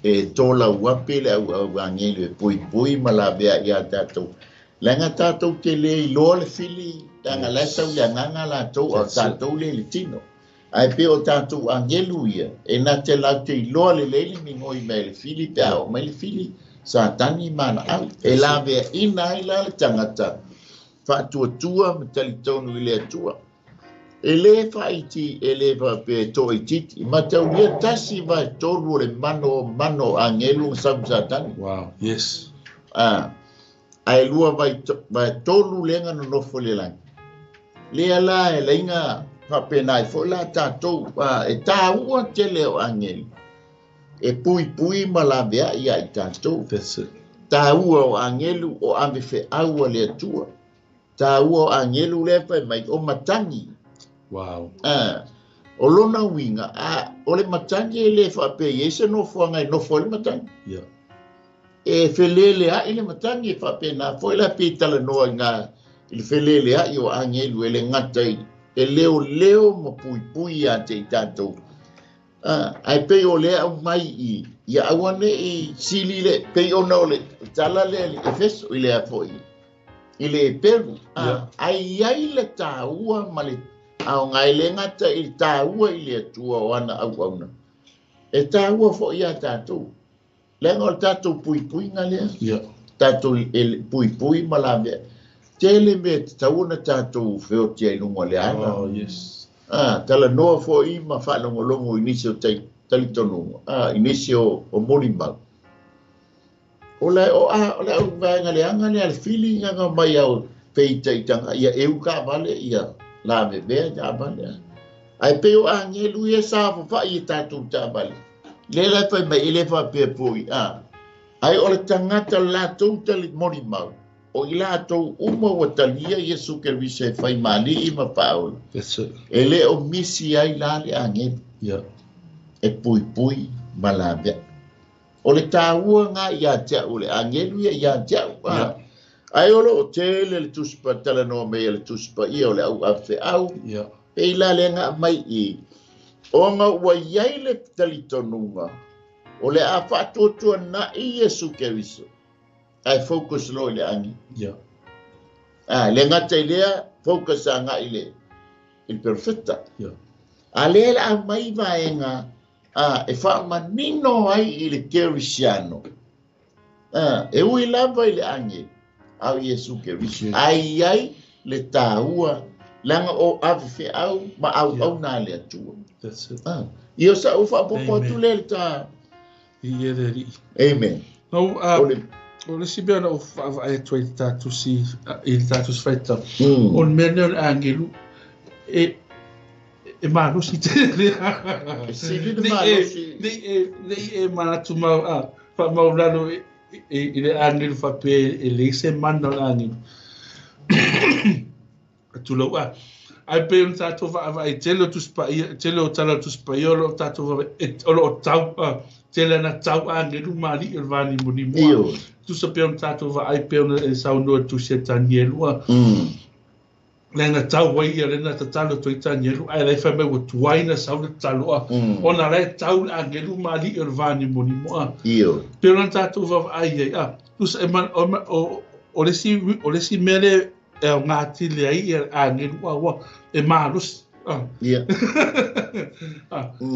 e tolau ape le auau angelu e puipui ma lavea iā tātou. Leaga tātou te le iloa le fili, leaga la e sau le agaga latou, a o tātou le i le tino. Ae pei o tātou angelu ia, e na te lau te iloa lelei le migoi mai le fili, pe a oo mai le fili, Satani ma ana au. E laveaina ai la le tagata faatuatua ma talitonu i le Atua. E le faaiti, e le faapea e toaitiiti. Mataulia 1/3 o le mano o mano o angelu na sau ma Satani. Wow, yes. Ae 2/3 lea na nonofo i le lagi. Lea la e laiga faapena ai foi la tātou, e tāua tele o angelu. E puipui ma laveai ia i tātou. That's it. Tāua o angelu o ave feau a le Atua. Tāua o angelu lea fai mai o matagi. Wow. O lona uiga, o le matagi e le faapea i ai se nofoaga e nofo ai le matagi. E feleleai le matagi e faapena foi la pei talanoa i ngā i le feleleai o angelu e le gata i e leoleo ma puipui ia te i tātou. Ae pei o lea aumai i ia auane'i sili le pei ona o le tala lea i le Efeso i le a foi i le Eperu. Ae i ai le tāua ma le aoga e le gata i le tāua i le Atua o ana auauna. E tāua foi iā tātou. Leaga o le tātou puipuiga lea. Tātou e puipui ma lavea. Tele mea e tatau ona tātou feotia i luga o le ala. Oh, yes. Talanoa foi ma faalogologo i nisi o taimi. talitonuga i nisi o molimau. O le o a o le au vaega leaga lea le filiga na mai au feitaitaga ia e ukavale ia la mevea taavale. Ae pei o agelu ia sa fafa'i i tatou taavale. Le la fai mai e le faapea foi ai o le tagata latou tali molimau. O i latou uma ua talia Iesu Keriso e fai maali'i ma faaola. E lē o misi ai la le agelu. E puipui ma lavea. O le tāua ngā ia te au, le agelu ia ia te au. Ai o loo tele le tusipa talanoa mai e le tusipa ia o le au afeau. Pe i la le ngā mai i. Ona ua iai le talitonuga. O le a faatuatua na i Iesu Keriso. Ai focus lo i le agi. Le gata i lea, focus a ngā i le perfecta. A lea le a mai vaenga e whaamanino ai i le Kerisiano. E ui lava i le age, au Iesu Keriso. Ai ai le tāua, langa o ave au ma au au nā le atua. That's it. Ia sa u whaapopo atu le tā. Ia le ri. Amen. No, o le si mea na o whaavae atu ai i le tātusi whaitau. O le mea neo le angelu, e malosi tele. E sili le malosi. Nei e manatu mau, wha lalo i le angelu whape e leise mana o le angelu. Atu lau a. Ai pe o tātou vaavaai tele o tusipaia, tele o tala o tusipaia, o lo o tātou vaavaai, o lo o tau, tele ana tau angelu maali o le vanimonimoa. Tusa pe o tātou vaai pe o e saunoa tusi e Tanielua. Lena tau wai ia lena tatalo toi Tanielu, ai lai whai mai ua tuaina sau le tataloa. Ona lai tau le angelu maali o le vanimonimoa. Pe o na tātou vaavaai ai. Tusa e man, o le si mele e o ngā tile ai ia angelu aua e malosi. Te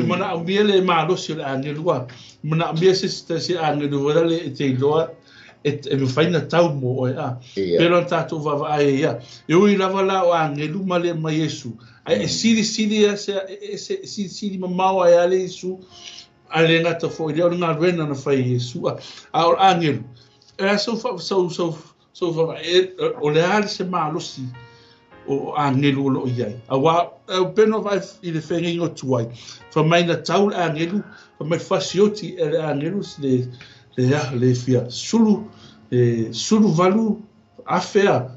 mana au mea le malosi o le angelu a. Mana au mea se angelu wala le e te iloa e mawhaina tau mō oe a. Pero an tātou vaavaai ia. E ui lava la o angelu ma le ma Iesu. Ai e sili sili a se sili sili mamao ai ale Iesu. A le ngata fo i lea o le ngā ruena na whai Iesu a. A o angelu. E a sau o le ale se malosi o angelu o lo iai. A wā, peno vai i le whengingo tuai. Wha mai na tau le angelu, wha mai fasioti e le angelu le le fia sulu, sulu valu afea.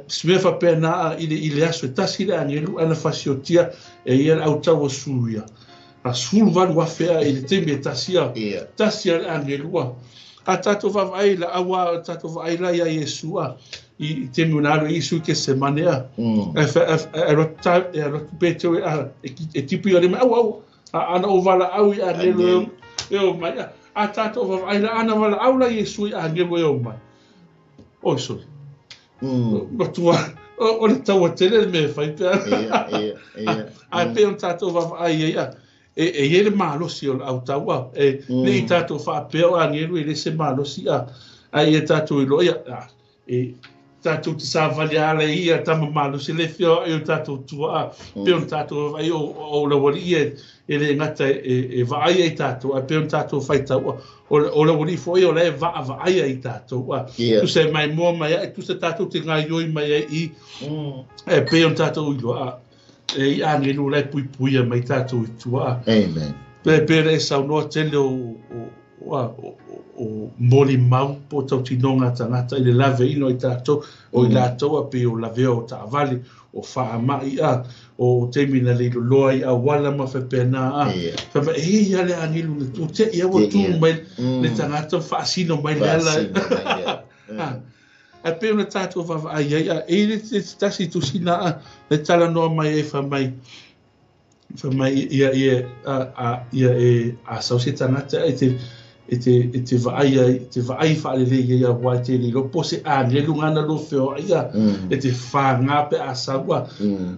Smea whapea nā i le aso e tasi le angelu ana fasiotia e ia le autau o suia. A sulu valu afea i le temi e tasia, tasia le angelua. A tātou vaavaai la aua tātou vaai la ia Iesu a i te mea alo Iesu ke se manea. E rotu pēteo e tipu i o le mai au au. Ana o wala au i angelu e o mai. A tātou vaavaai la ana wala au la Iesu i angelu e o mai. Oi sorry. Matua o le taua tele me whai pea. A pe o tātou vaavaai ia. E ie le malosi o le autaua. E nei tātou whaapea o angelu e le se malosi a. A ia tātou i loa ia. E tātou te sāwali ala ia tama malosi le whio e o tātou tua a. Pe o tātou vai o la wali ia e le ngata e vaai ai tātou. A pe o tātou whaitaua. O la wali fo ia o le vaa vaai ai tātou. Tusa e mai mua mai a. Tusa tātou te ngā ioi mai ai i. E pe o tātou i loa a. E i angelu lai pui puia mai tātou i tua. Amen. Pe pere e saunoa tele o moli mau po tau tinonga tangata i le lave ino i tātou o i lātou a pe o lavea o taavale o whaamai a o te mina le loa i awala ma whepena a. Whapa e ia le angelu le tū te ia wa tū mai le tangata whaasino mai le ala. A pe ona tātou vaavaai ai a e le te tasi tusina a le tala noa mai e whamai ia ia e a sau se tangata e te vaai ai te vaai whaalele ia wai te lilo po se angelu ngana lo whio ia e te whāngā pe a saua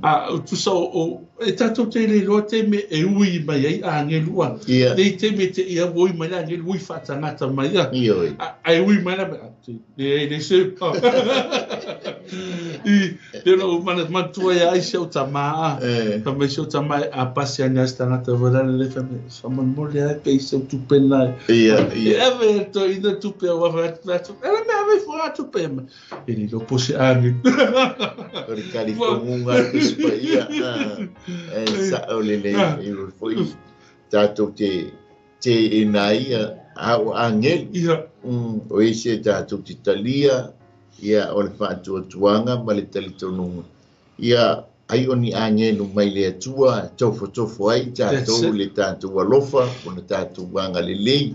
a tusa o e tātou te lilo te me e ui mai ai angelu a nei te me te ia ui mai le angelu ui whaatangata mai a e ui mai la le se I le no mana matua ia ai se o tama a. Fa mai se o tama a pasi ani as tangata vola le fa fa mon mole ai pe se tu pena. Ia, ia. E ave to i no tupe o va tu. Ela me ave fo a tupe ma. E ni lo pose angi. O le kalitongunga te spaia. E sa o le le i foi tātou te te ina ia au angel. Ia. O ese tātou te talia ia o le whaatuatuanga ma le talitonunga. Ia ai o ni angelu mai le atua tofo ai tātou le tātou alofa o le tātou anga lelei.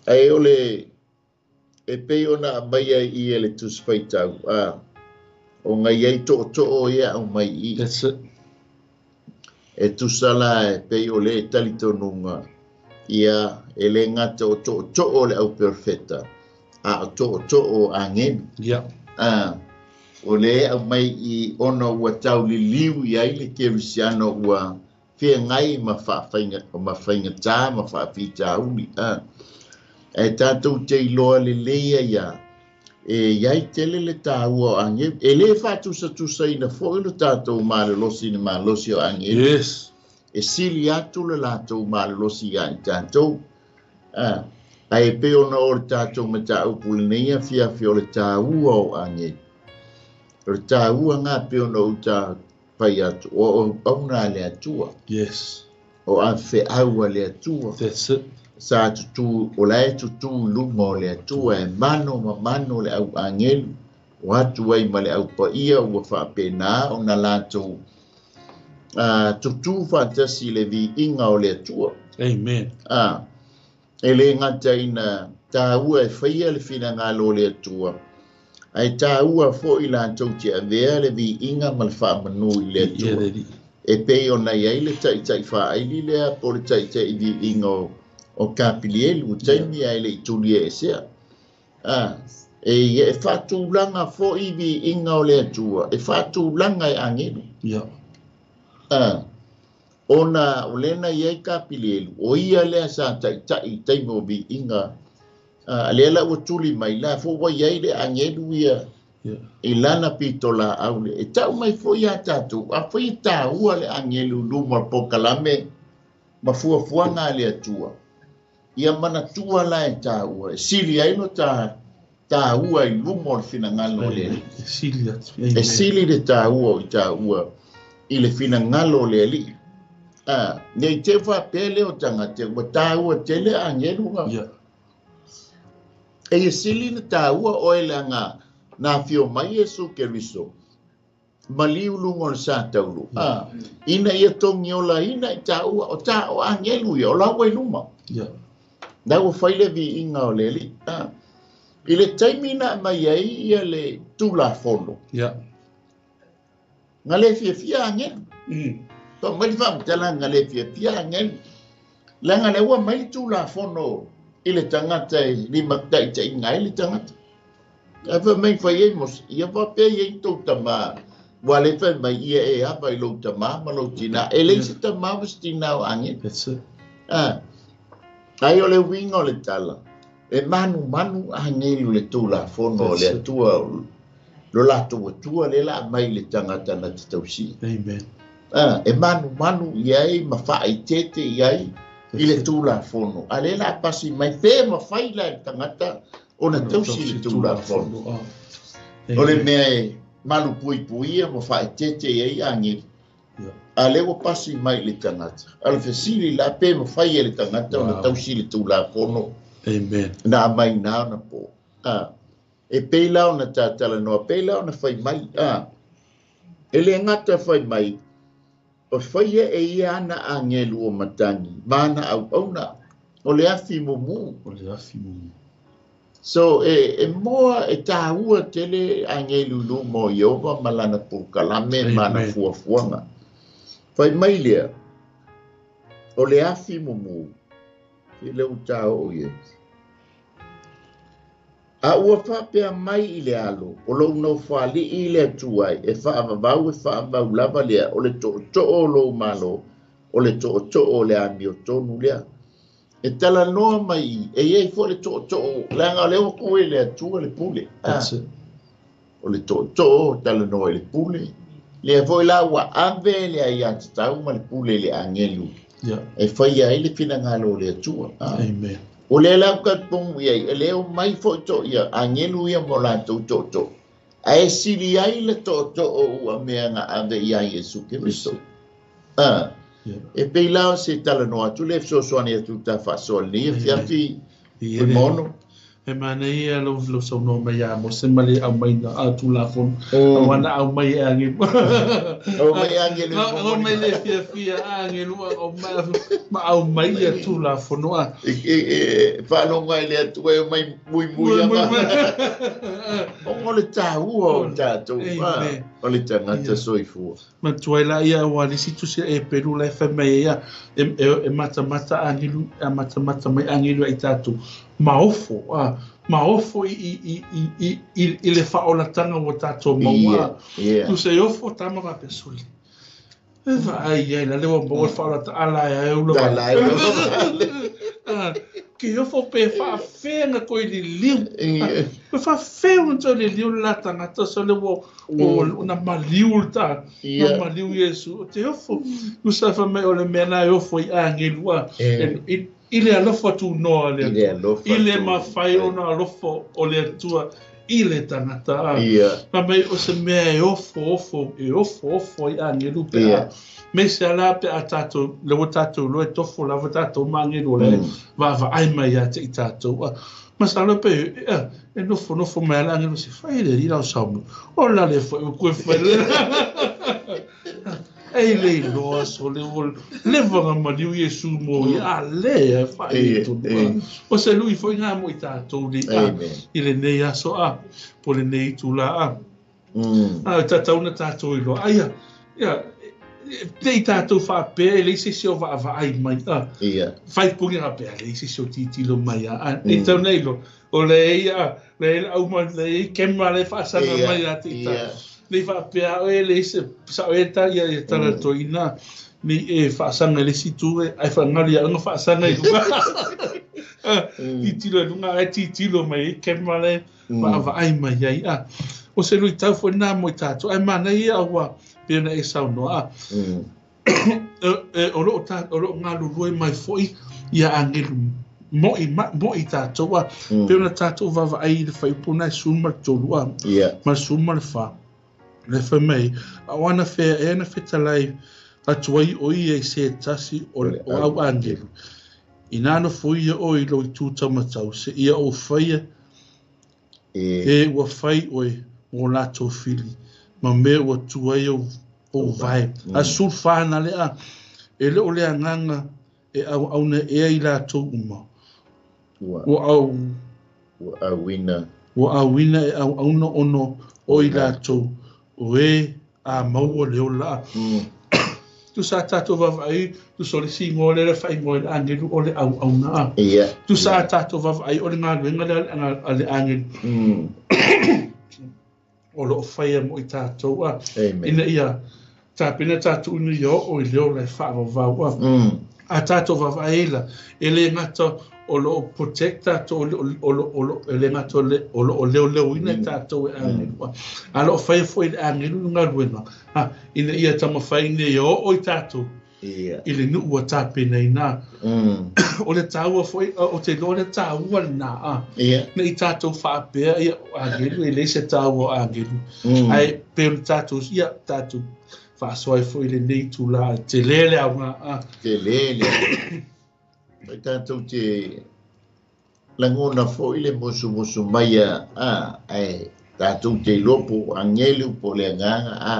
Ai o le e pei ona mai ai ia le tusifaitau. O ngai ai to'oto'o ia au mai i. That's it. E tusala e pei o le talitonunga ia e le ngata o to'oto'o le au perfeta a o to'oto'o angelu. Yeah. O le au mai i ona ua tauliliu i ai le kerisiano ua feagai ma faafainga ma faigata ma faafitauli. E tātou te iloa lelei ia e iai tele le tāua o angelu. E le faatusatusaina foi lo tātou malolosi ni malosi o angelu. Yes. E sili atu le latou malolosi ia i tātou. Ae pe ona o le tātou mataupu lenei afiafi o le tāua o angelu. O le tāua ngā pe ona o tā pai atu. O auna le atua. Yes. O a wheaua le atua. That's it. Sa tutu, o lae tutu luma o le atua e mano ma mano le au angelu. O atu ai ma le au paia ua whaapena o na latou tutu whaatasi le viinga o le atua. Amen. E le ngata ina tāua e whaia le whinangalo o le atua. Ai tāua fo i latou te avea le viinga ma le whaamanu i le atua. E pei o nei ai le taitai whaaili lea po le taitai viinga o kapilielu, o taimi ai le ituli e esea. E whaatulanga fo i viinga o le atua, e whaatulanga e angelu. Yeah. Ona o lena i ai kapilielu, o ia lea sa taitai taimi o viinga. Lea la ua tuli mai la fo wai ai le angelu ia. Yeah. I lana pito la aule. E tau mai fo ia tātou, a fo i tāua le angelu luma pokalame, ma fuafuaga le atua. Ia manatua la e tāua. E sili ai no tāua i luma o le finagalo o le alii. E sili atu. E sili le tāua o i tāua i le finagalo o le alii. Nei te whapea leo tangata, ua tāua tele angelu ngā. Yeah. E sili na tāua o e langa nā whio mai Yesu Keriso. Maliu lunga o le sa taulu. Ina ia tongi ola ina i tāua o tā o angelu ia o laua i luma. Yeah. Nā ua whaile vi inga o le alii. I le taimi na mai ai ia le tūlafono. Yeah. Ngā le fiafia angelu. Tō mai le whamutala ngā le fiafia angelu. La ngā le ua mai le tūlafono i le tangata e lima taitai ngai le tangata. A wha mai whai e mos, ia whapea ia i tō tama. Wa le whai mai ia e hapa i lou tama ma lou tina. E le se tama ma se tina o angelu. That's it. Ai o le winga o le tala. E manu manu angelu le tūlafono o le atua. Lo latou atua le la mai le tangata na te tausi. Amen. E manu manu i ai ma whaitete i ai i le tūlafono. A le la pasi mai pe ma whai la le tangata o na tausi le tūlafono. O le mea e malu pui puia ma whaitete i ai angelu. A le ua pasi mai le tangata. A le fesili la pe ma whai e le tangata o na tausi le tūlafono. Amen. Nā mai nā na po. E pēlā o na tātala noa, pēlā o na whai mai. E le ngata whai mai, o whai e ia ana angelu o matangi, mana au auna, o le afi mumu. O le afi mumu. So, e moa e tāua tele angelu luma o Iova malana pūkalame, mana fuafuaga. Whai mai lea, o le afi mumu, i le utao o ie. A ua whapea mai i le alo, o lou nau whali i le atuai, e whaavavau e whaavau lava lea, o le to'oto'o o lou malo, o le to'oto'o o le amio tonu lea. E tala noa mai i, e iei fo le to'oto'o, leaga o le ua koe le atua le pule. That's it. O le tootoo talanoa i le pule. Lea foi la ua ave le aiatatau ma le pule i le agelu. E faia ai le finagalo o le Atua. Amen. O lea la ua talitonu i ai, e le omai foi to ia agelu ia mo latou tootoo. Ae sili ai le tootoo ua mea na ave i ai Iesu Keriso. E pei la o se talanoa atu le fesoasoani atu ta faasoa lenei afiafi Fuimaono. E manaia ia lau saunoa mai ia Mose ma le aumaiga a Tulafono. Aua na aumai e agelu. Aumai agelu. Aumai le fiafia agelu ma aumai ia Tulafono. E faalogo ai le Atua e omai muimui ama. Ona o le taua o tatou. O le tagata soifua. Manatua ai la ia aua le isi tusi a Eperu la e fai mai ai ia e matamata agelu, e matamata mai agelu ai tatou. Maofo, maofo i le faaolatanga ua tatou maua. Tusa e ofo tama faapea sole. E vaai ai la le ua maua le faaolata ala e ai ula. Ke ofo pe faafea na koe liliu. Pe faafea na toe liliu le la tagata so le ua na maliu le ta. Na maliu Iesu. O te ofo. Tusa fa mai o le mea na e ofo i agelu a. I le alofa tunoa le Atua. I le mafai ona alofa o le Atua i le tagata. Fa mai o se mea e ofo ofo, e ofo ofo i agelu pe a. Me se ala pe a tātou, le ua tātou loe tofo lava tātou ma agelu le vaavaai mai ia te i tātou. Masalo pe, e nofo nofo mai ala agelu se fai le ri lau saumu. O la le fai o koe fai le. Ei le iloa so le o le vanga maliu Iesu mo ia a le e fai tonu. O se lui foi ngā mo i tātou li a i le nei aso a po le nei tula a. A tātou na tātou iloa. Aia, ia, te i tātou whaapea e leise se o vaavaai mai a. Whai pungi ngā pea leise se o titilo mai a. E tau nei lo, o le ia, le au mai, le ia kemra le whaasanga mai a te i tātou. Nei whaapea oe le se sa oe ta ia e tala toina ni e whaasanga le situ e ai whangaru ia unga whaasanga i lunga. Titilo i lunga ai titilo mai e kemra le vaavaai mai ai a. O se lui tau foi nā mo i tātou ai mana ia aua pena e saunoa a. O loo ngā lulue mai foi ia angelu moi tātou a. Pena tātou vaavaai i le whaipuna e suma le tolu a. Ma suma le wha. Le fai mai, a wana whea e ana whetalai atu ai o ia i se tasi o au angelu. I nāna fo ia o i lo i tūtau matau, se ia o whaia e ua whai oe mō lātou fili, ma mea ua tuai o vai. A sul whāna le a, e le o le anganga e au auna ea i lātou uma. Ua au Ua Ua auina e au auna ono o i lātou. O e a maua le ola. Tu sa tātou vavaai, tu so le singo le le whai ngoe le angelu o le au au na. Tu sa tātou vavaai o le ngā luenga le a le angelu. O lo o whaia mo i tātou a. Ina ia, tāpena tātou unu ia o i leo lai whaavavau a. A tātou vavaai la, e le ngata o lo o protect tātou, o lo e le ngata o lo o leo leo ina tātou e angelu. A lo o whaia foi le angelu ngā luenga. Ina ia tamawhai ina ia o i tātou. I le nuu a tāpena i nā. O le tāua foi, o te loa le tāua le nā. Na i tātou whaapea ia o angelu, e le se tāua o angelu. Ai, pe o le tātou, ia tātou whaasoai foi le nei tū la, te lele au ngā. Te lele. Ai tātou te langona foi le musu musu mai a, ai tātou te lopo angelu po le nganga a.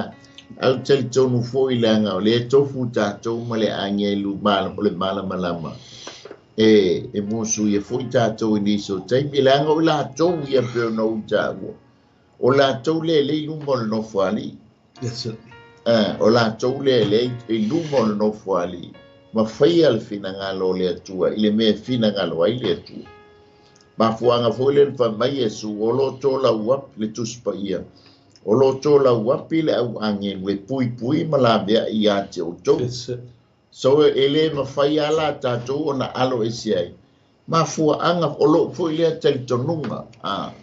Au tali tonu foi le anga o le tofu tātou ma le angelu o le malamalama. E musu ia foi tātou i niso taimi le anga o lātou ia peo na u tāua. O lātou le le luma o le nofo ali. Yes, sir. O lātou le le i luma o le nofo ali. Ma whaia le finangalo o le Atua, i le mea finangalo ai le Atua. Mafuanga foi le wha mai Iesu, o lo tō lau api le tuspa ia. O lo tō lau api le au angelu e pui pui ma la mea i a te o tō. Yes, sir. So e le mawhai ala tātou o na alo e si ai. Mafuaʻaga o loʻu foi lea talitonuga,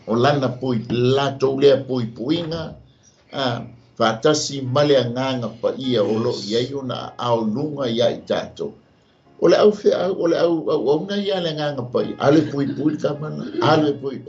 o lana pui latou lea puipuiga, faatasi ma le agaga paia o loo i ai ona aao i luga iā i tatou. O le au feau, o le au auauna ia a le agaga paia, alu e puipui le tama lena, alu e pui,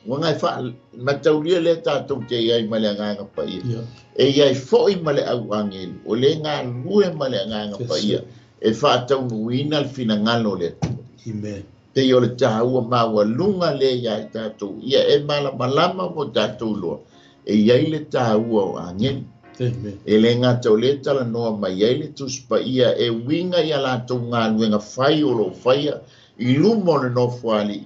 ua gae faamataulia lea tatou te i ai ma le agaga paia. E i ai foi ma le au agelu, o le galulue ma le agaga paia e faataunuuina le finagalo o le Atua. Amen. Pei o le taua maualuga lea iā i tatou, ia e malamalama mo tatou iloa, e i ai le taua o agelu. Amen. E le gata o lea talanoa mai ai le Tusi Paia e uiga i a latou galuega fai o lo o faia i luma o le Nofoalii,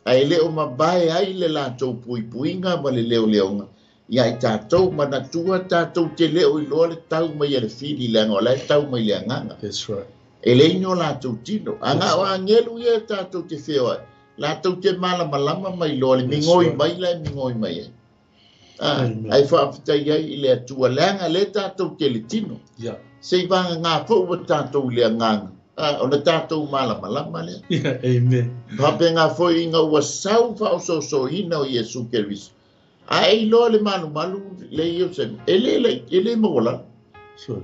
ae le o mavae ai le latou puipuiga ma le leoleoga iā i tatou. Manatua tatou te le o iloa le tau mai a le fili, leaga o la e tau mai le agaga. That's right. E leai ni o latou tino. A na o agelu ia tatou te feoai, latou te malamalama ma iloa le migoi mai la e migoi mai ai. Ae faafetai ai i le Atua, leaga lea tatou te le tino. Yeah. Se i vagagā foi ua tatou i le agaga, ona tatou malamalama lea. Yeah, amen. Faapena foi ina ua sau faaosoosoina o Iesu Keriso, a e iloa le malumalu le Ierusalema, e le e le maualalo. Sure.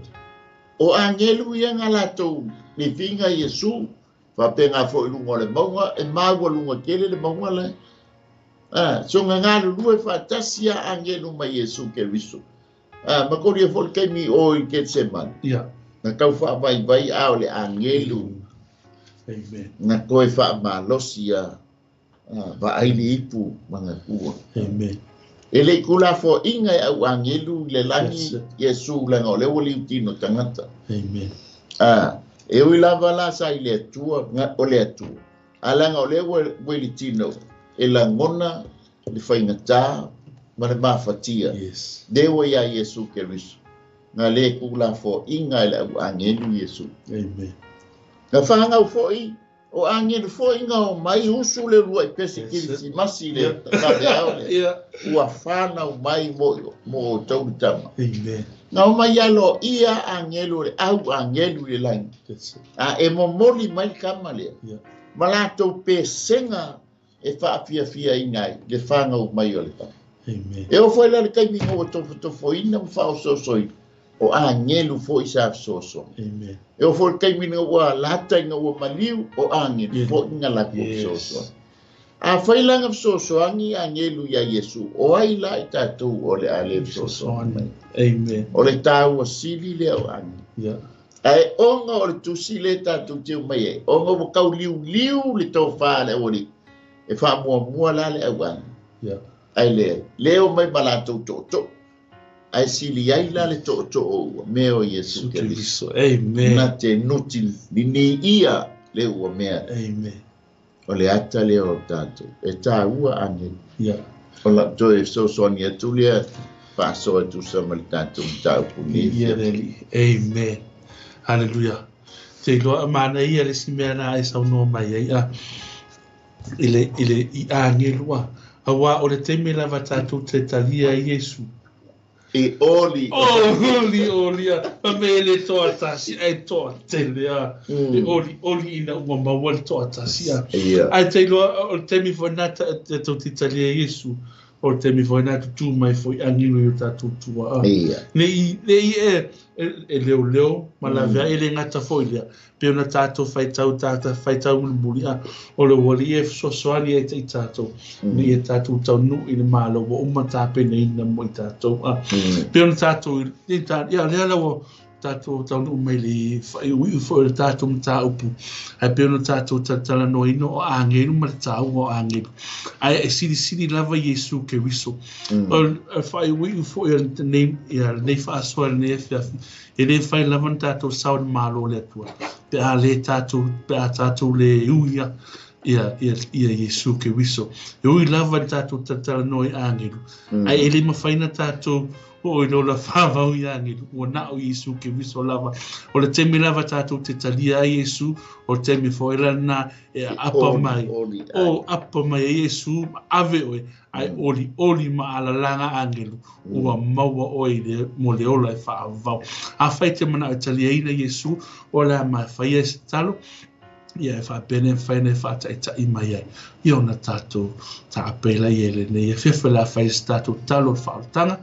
O agelu ia nga latou lifiga Iesu, faapena foi i luga o le mauga, e maualuga tele le mauga lae. So nga galulue faatasi a agelu ma Iesu Keriso. Makolia foi le taimi o i Getsemane. Yeah. Na tau faavaivai a o le agelu. Amen. Na toe faamalosi a vaai le ipu ma gatua. Amen. E le i tulafoaʻiga e au agelu i le lagi Iesu, leaga o lea ua liutino tagata. Amen. E ui lava la sa i le Atua, o le Atua, a leaga o lea ua i le tino e lagona le faigatā ma le mafatia. Yes. Lea ua iā Iesu Keriso, na lē tulafoaʻiga e le au agelu Iesu. Amen. Na fāgau foi o agelu foi na o mai usu le luaʻi pese kerisimasi le vaveao lea. Ua fanau mai mo outou le tama. Amen. Na o mai aloaia agelu le au agelu i le lagi. That's it. A e momoli mai le tama lea. Yeah. Ma latou pesega e faafiafiaina ai le fāgau mai o le tama. Amen. E oo foi la le taimi ina ua tofotofoina ma faaosoosoina, o agelu foi sa fesoasoani. Amen. E oo foi le taimi ina ua lata ina ua maliu, o agelu foi na latou fesoasoani. Afai la na fesoasoani agelu iā Iesu, o ai la i tatou o le a le fesoasoani mai? Amen. O le taua sili lea o agelu. Yeah. Ae ona o le tusi lea tatou te omai ai, ona ua tauliuliu le tofā a le aualii, e faamuamua la le au agelu. Yeah. Ae leai, le omai ma latou tootoo, ae sili ai la le tootoo ua mea o Iesu Keriso. Amen. Na te nuti liniia le ua mea. Amen. O le ata lea o tatou, e taua agelu. Yeah. O lau toe fesoasoani atu lea faasoa e tusa ma le tatou mataupu nei. Ia le Alii. Amen. Hallelujah. Te iloa manaia le isi mea na e saunoa mai ai a i le i le i agelu a auā o le taimi lava tatou te talia ai Iesu. E oli. Oli oli a ma me e le toatasi ae toatele a. E oli oli ina ua maua le toatasi a. Ia. Ae te iloa o le taimi foi lena tatou te talia ai Iesu, o le taimi foi lena tutū mai foi agelu i o tatou tua a. Ia. Ne i ne i e e leoleo ma laveai, e le gata foi lea, pei ona tatou faitau tata faitau mulimuli a, o le ualii e fesoasoani ai i tatou, ina ia tatou taunuu i le Malo ua uma tapenaina mo i tatou a. Pei ona tatou ia lea la ua tatou taunuu mai le faaiuiu foi o le tatou mataupu, ae pei ona tatou talatalanoaina o agelu ma le taua o agelu. Ae e silisili lava Iesu Keriso. O le faaiuiu foi o lenei, ia, lenei faasoa i lenei afiafi, e le mafai lava ona tatou sao i le Malo o le Atua, pe a le tatou, pe a tatou le uia ia, ia, ia Iesu Keriso. E ui lava i le tatou talatalanoa i agelu, ae e le mafai ona tatou oo i le ola faavau i agelu, ua na o Iesu Keriso lava. O le taimi lava tatou te talia ai Iesu, o le taimi foi la lena e aapa mai, o aapa mai ai Iesu, ma ave oe, ae oli oli ma alalaga agelu, ua maua oe i le, mo le ola e faavau. Afai e te manao e taliaina Iesu, o le a mafaia e se tatalo. Ia e faapea e mafai ona e faataitai mai ai ia ona tatou taapei lai e lenei afiafi o le a fai se tatou tatalo o le faaolataga.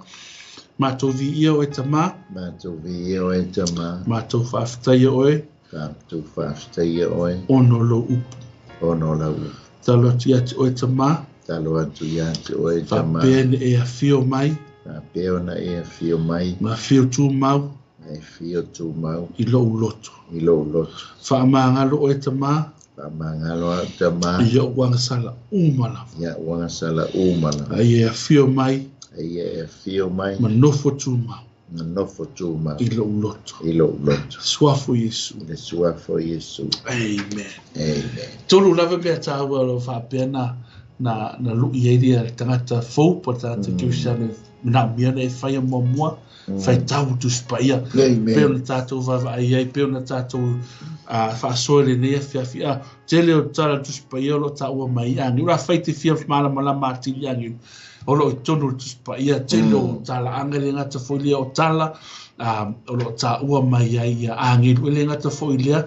Matou viia oe Tamā. Matou viia oe Tamā. Matou faafetaia oe. Matou faafetaia oe. Ona o lou upu. Ona o lau upu. Tatalo atu ia te oe Tamā. Tatalo atu ia te oe Tamā. Faapea ona e afio mai. Faapea ona e afio mai. Ma afio tumau. Ma e afio tumau. I lou loto. I lou loto. Faamagalo oe Tamā. Faamagalo au Tamā. I o'u agasala uma lava. I a'u agasala uma lava. A ia e afio mai. A ia e afio mai. Ma nofo tumau. Ma nofo tumau. I lou loto. I lou loto. Suafa o Iesu. I le suafa o Iesu. Amen. Amen. Tolu lava mea tāua o lo o faapea na na na lu'i ai le tagata fou po o le tagata kerisiano e manaomia ona e faia muamua, faitau i Tusi Paia. Pei ona tatou vaavaai ai, pei ona tatou faasoa i lenei afiafi, a tele o tala o le Tusi Paia o lo o taua mai i agelu. Afai te fia malamalama atili i agelu, o lo o i totonu o le Tusi Paia, tele o talaaga, e le gata foi lea o tala o lo o taua mai ai ia agelu. E le gata foi lea,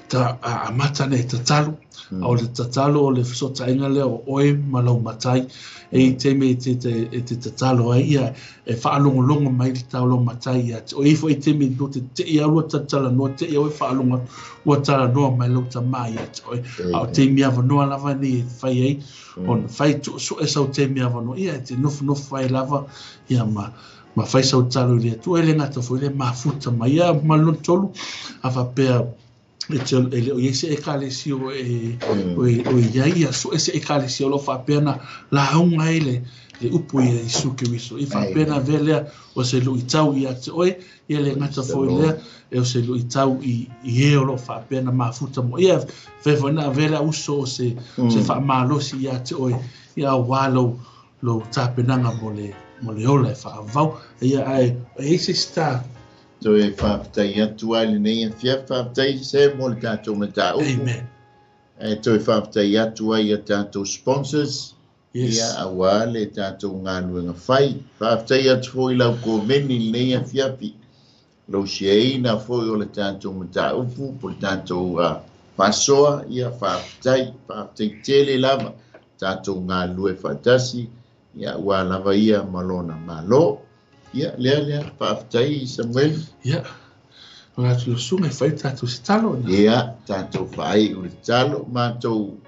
ta amata ona e tatalo, a o le tatalo o le fesootaiga lea o oe ma lau matai. E i taimi e te, e te tatalo ai, ia, e faalogologo mai le tau lau matai ia te oe. E i foi taimi no te tei au ua talatalanoa, tei au e faalogo atu, ua talanoa mai lau tamā ia te oe. A o taimi avanoa lava nei e fai ai, ona fai suesue sau taimi avanoa, ia, e te nofonofo ai lava, ia, ma ma fai sau tatalo i le Atua, e le gata foi le mafuta mai. Ia, ma le lona tolu, a faapea e te e le o i ai se ekalesia o e o e o i ai, ia sue se ekalesia o lo o faapea na lauga ai le le upu ia Iesu Keriso. I faapea na avea lea o se luitau ia te oe, ia le gata foi lea e o se luitau i i e o lo o faapea na mafuta mo. Ia fai foi na avea lea uso o se se faamalosi ia te oe, ia aua lou lou tapenaga mo le mo le ola e faaauau. Ia ae e i ai se isi ta Toe faafetai atu ai lenei afiafi, faafetai se mo le tatou mataupu. Amen. E toe faafetai atu ai ia tatou sponsors. Yes. Ia aua le tatou galuega fai. Faafetai atu foi i lau komeni lenei afiafi. Lou siaina foi o le tatou mataupu po le tatou faasoa. Ia faafetai, faafetai tele lava tatou galulue faatasi. Ia aua lava ia ma lona Malo. Ia, lea, lea, faafetai Samueli. Ia, o le atu susuga e fai tatou se talo. Ia, tatou faaiu le tatalo, matou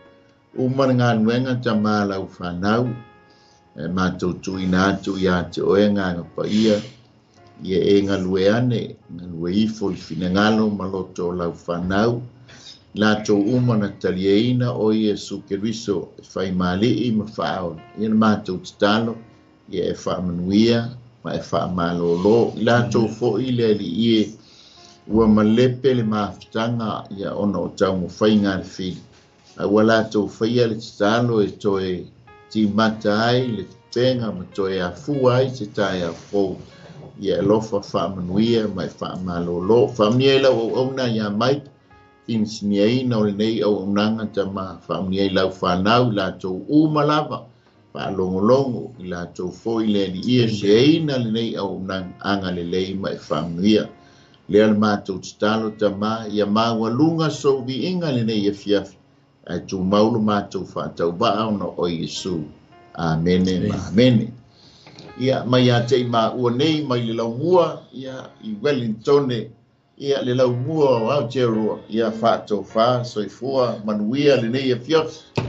uma le galuega tamā lau fanau, e matou tuuina atu ia te oe agaga paia, ia e galue ane, galue ifo i finagalo ma loto o lau fanau, latou uma na talieina o Iesu Keriso e fai ma alii ma faaola. Ia na matou tatalo, ia e faamanuia ma e faamalōlō i latou foi le Alii e ua malepe le mafutaga ia ona o taumafaiga a le fili, a ua latou faia le tatalo e toe timata ai le pega ma toe afua ai se taeao fou. Ia e alofa faamanuia ma e faamalōlō. Faamanuia i lau auauna ia Mike, finisiniaina o lenei auaunaga tama, faamanuia i lau fanau i latou uma lava, faalogologo i latou foi le Alii e seaina lenei auaunaga agalelei ma e faamanuia. Lea le matou tatalo tamā, ia maualuga sou viiga lenei afiafi, ae tumau lo matou faatauvaa ona o Iesu. Amene ma amene. Ia, mai ia te i maua nei mai le laumua, ia, i Wellingtone, ia, le laumua o Aotearoa, ia, faatofa, soifua, manuia lenei afiafi.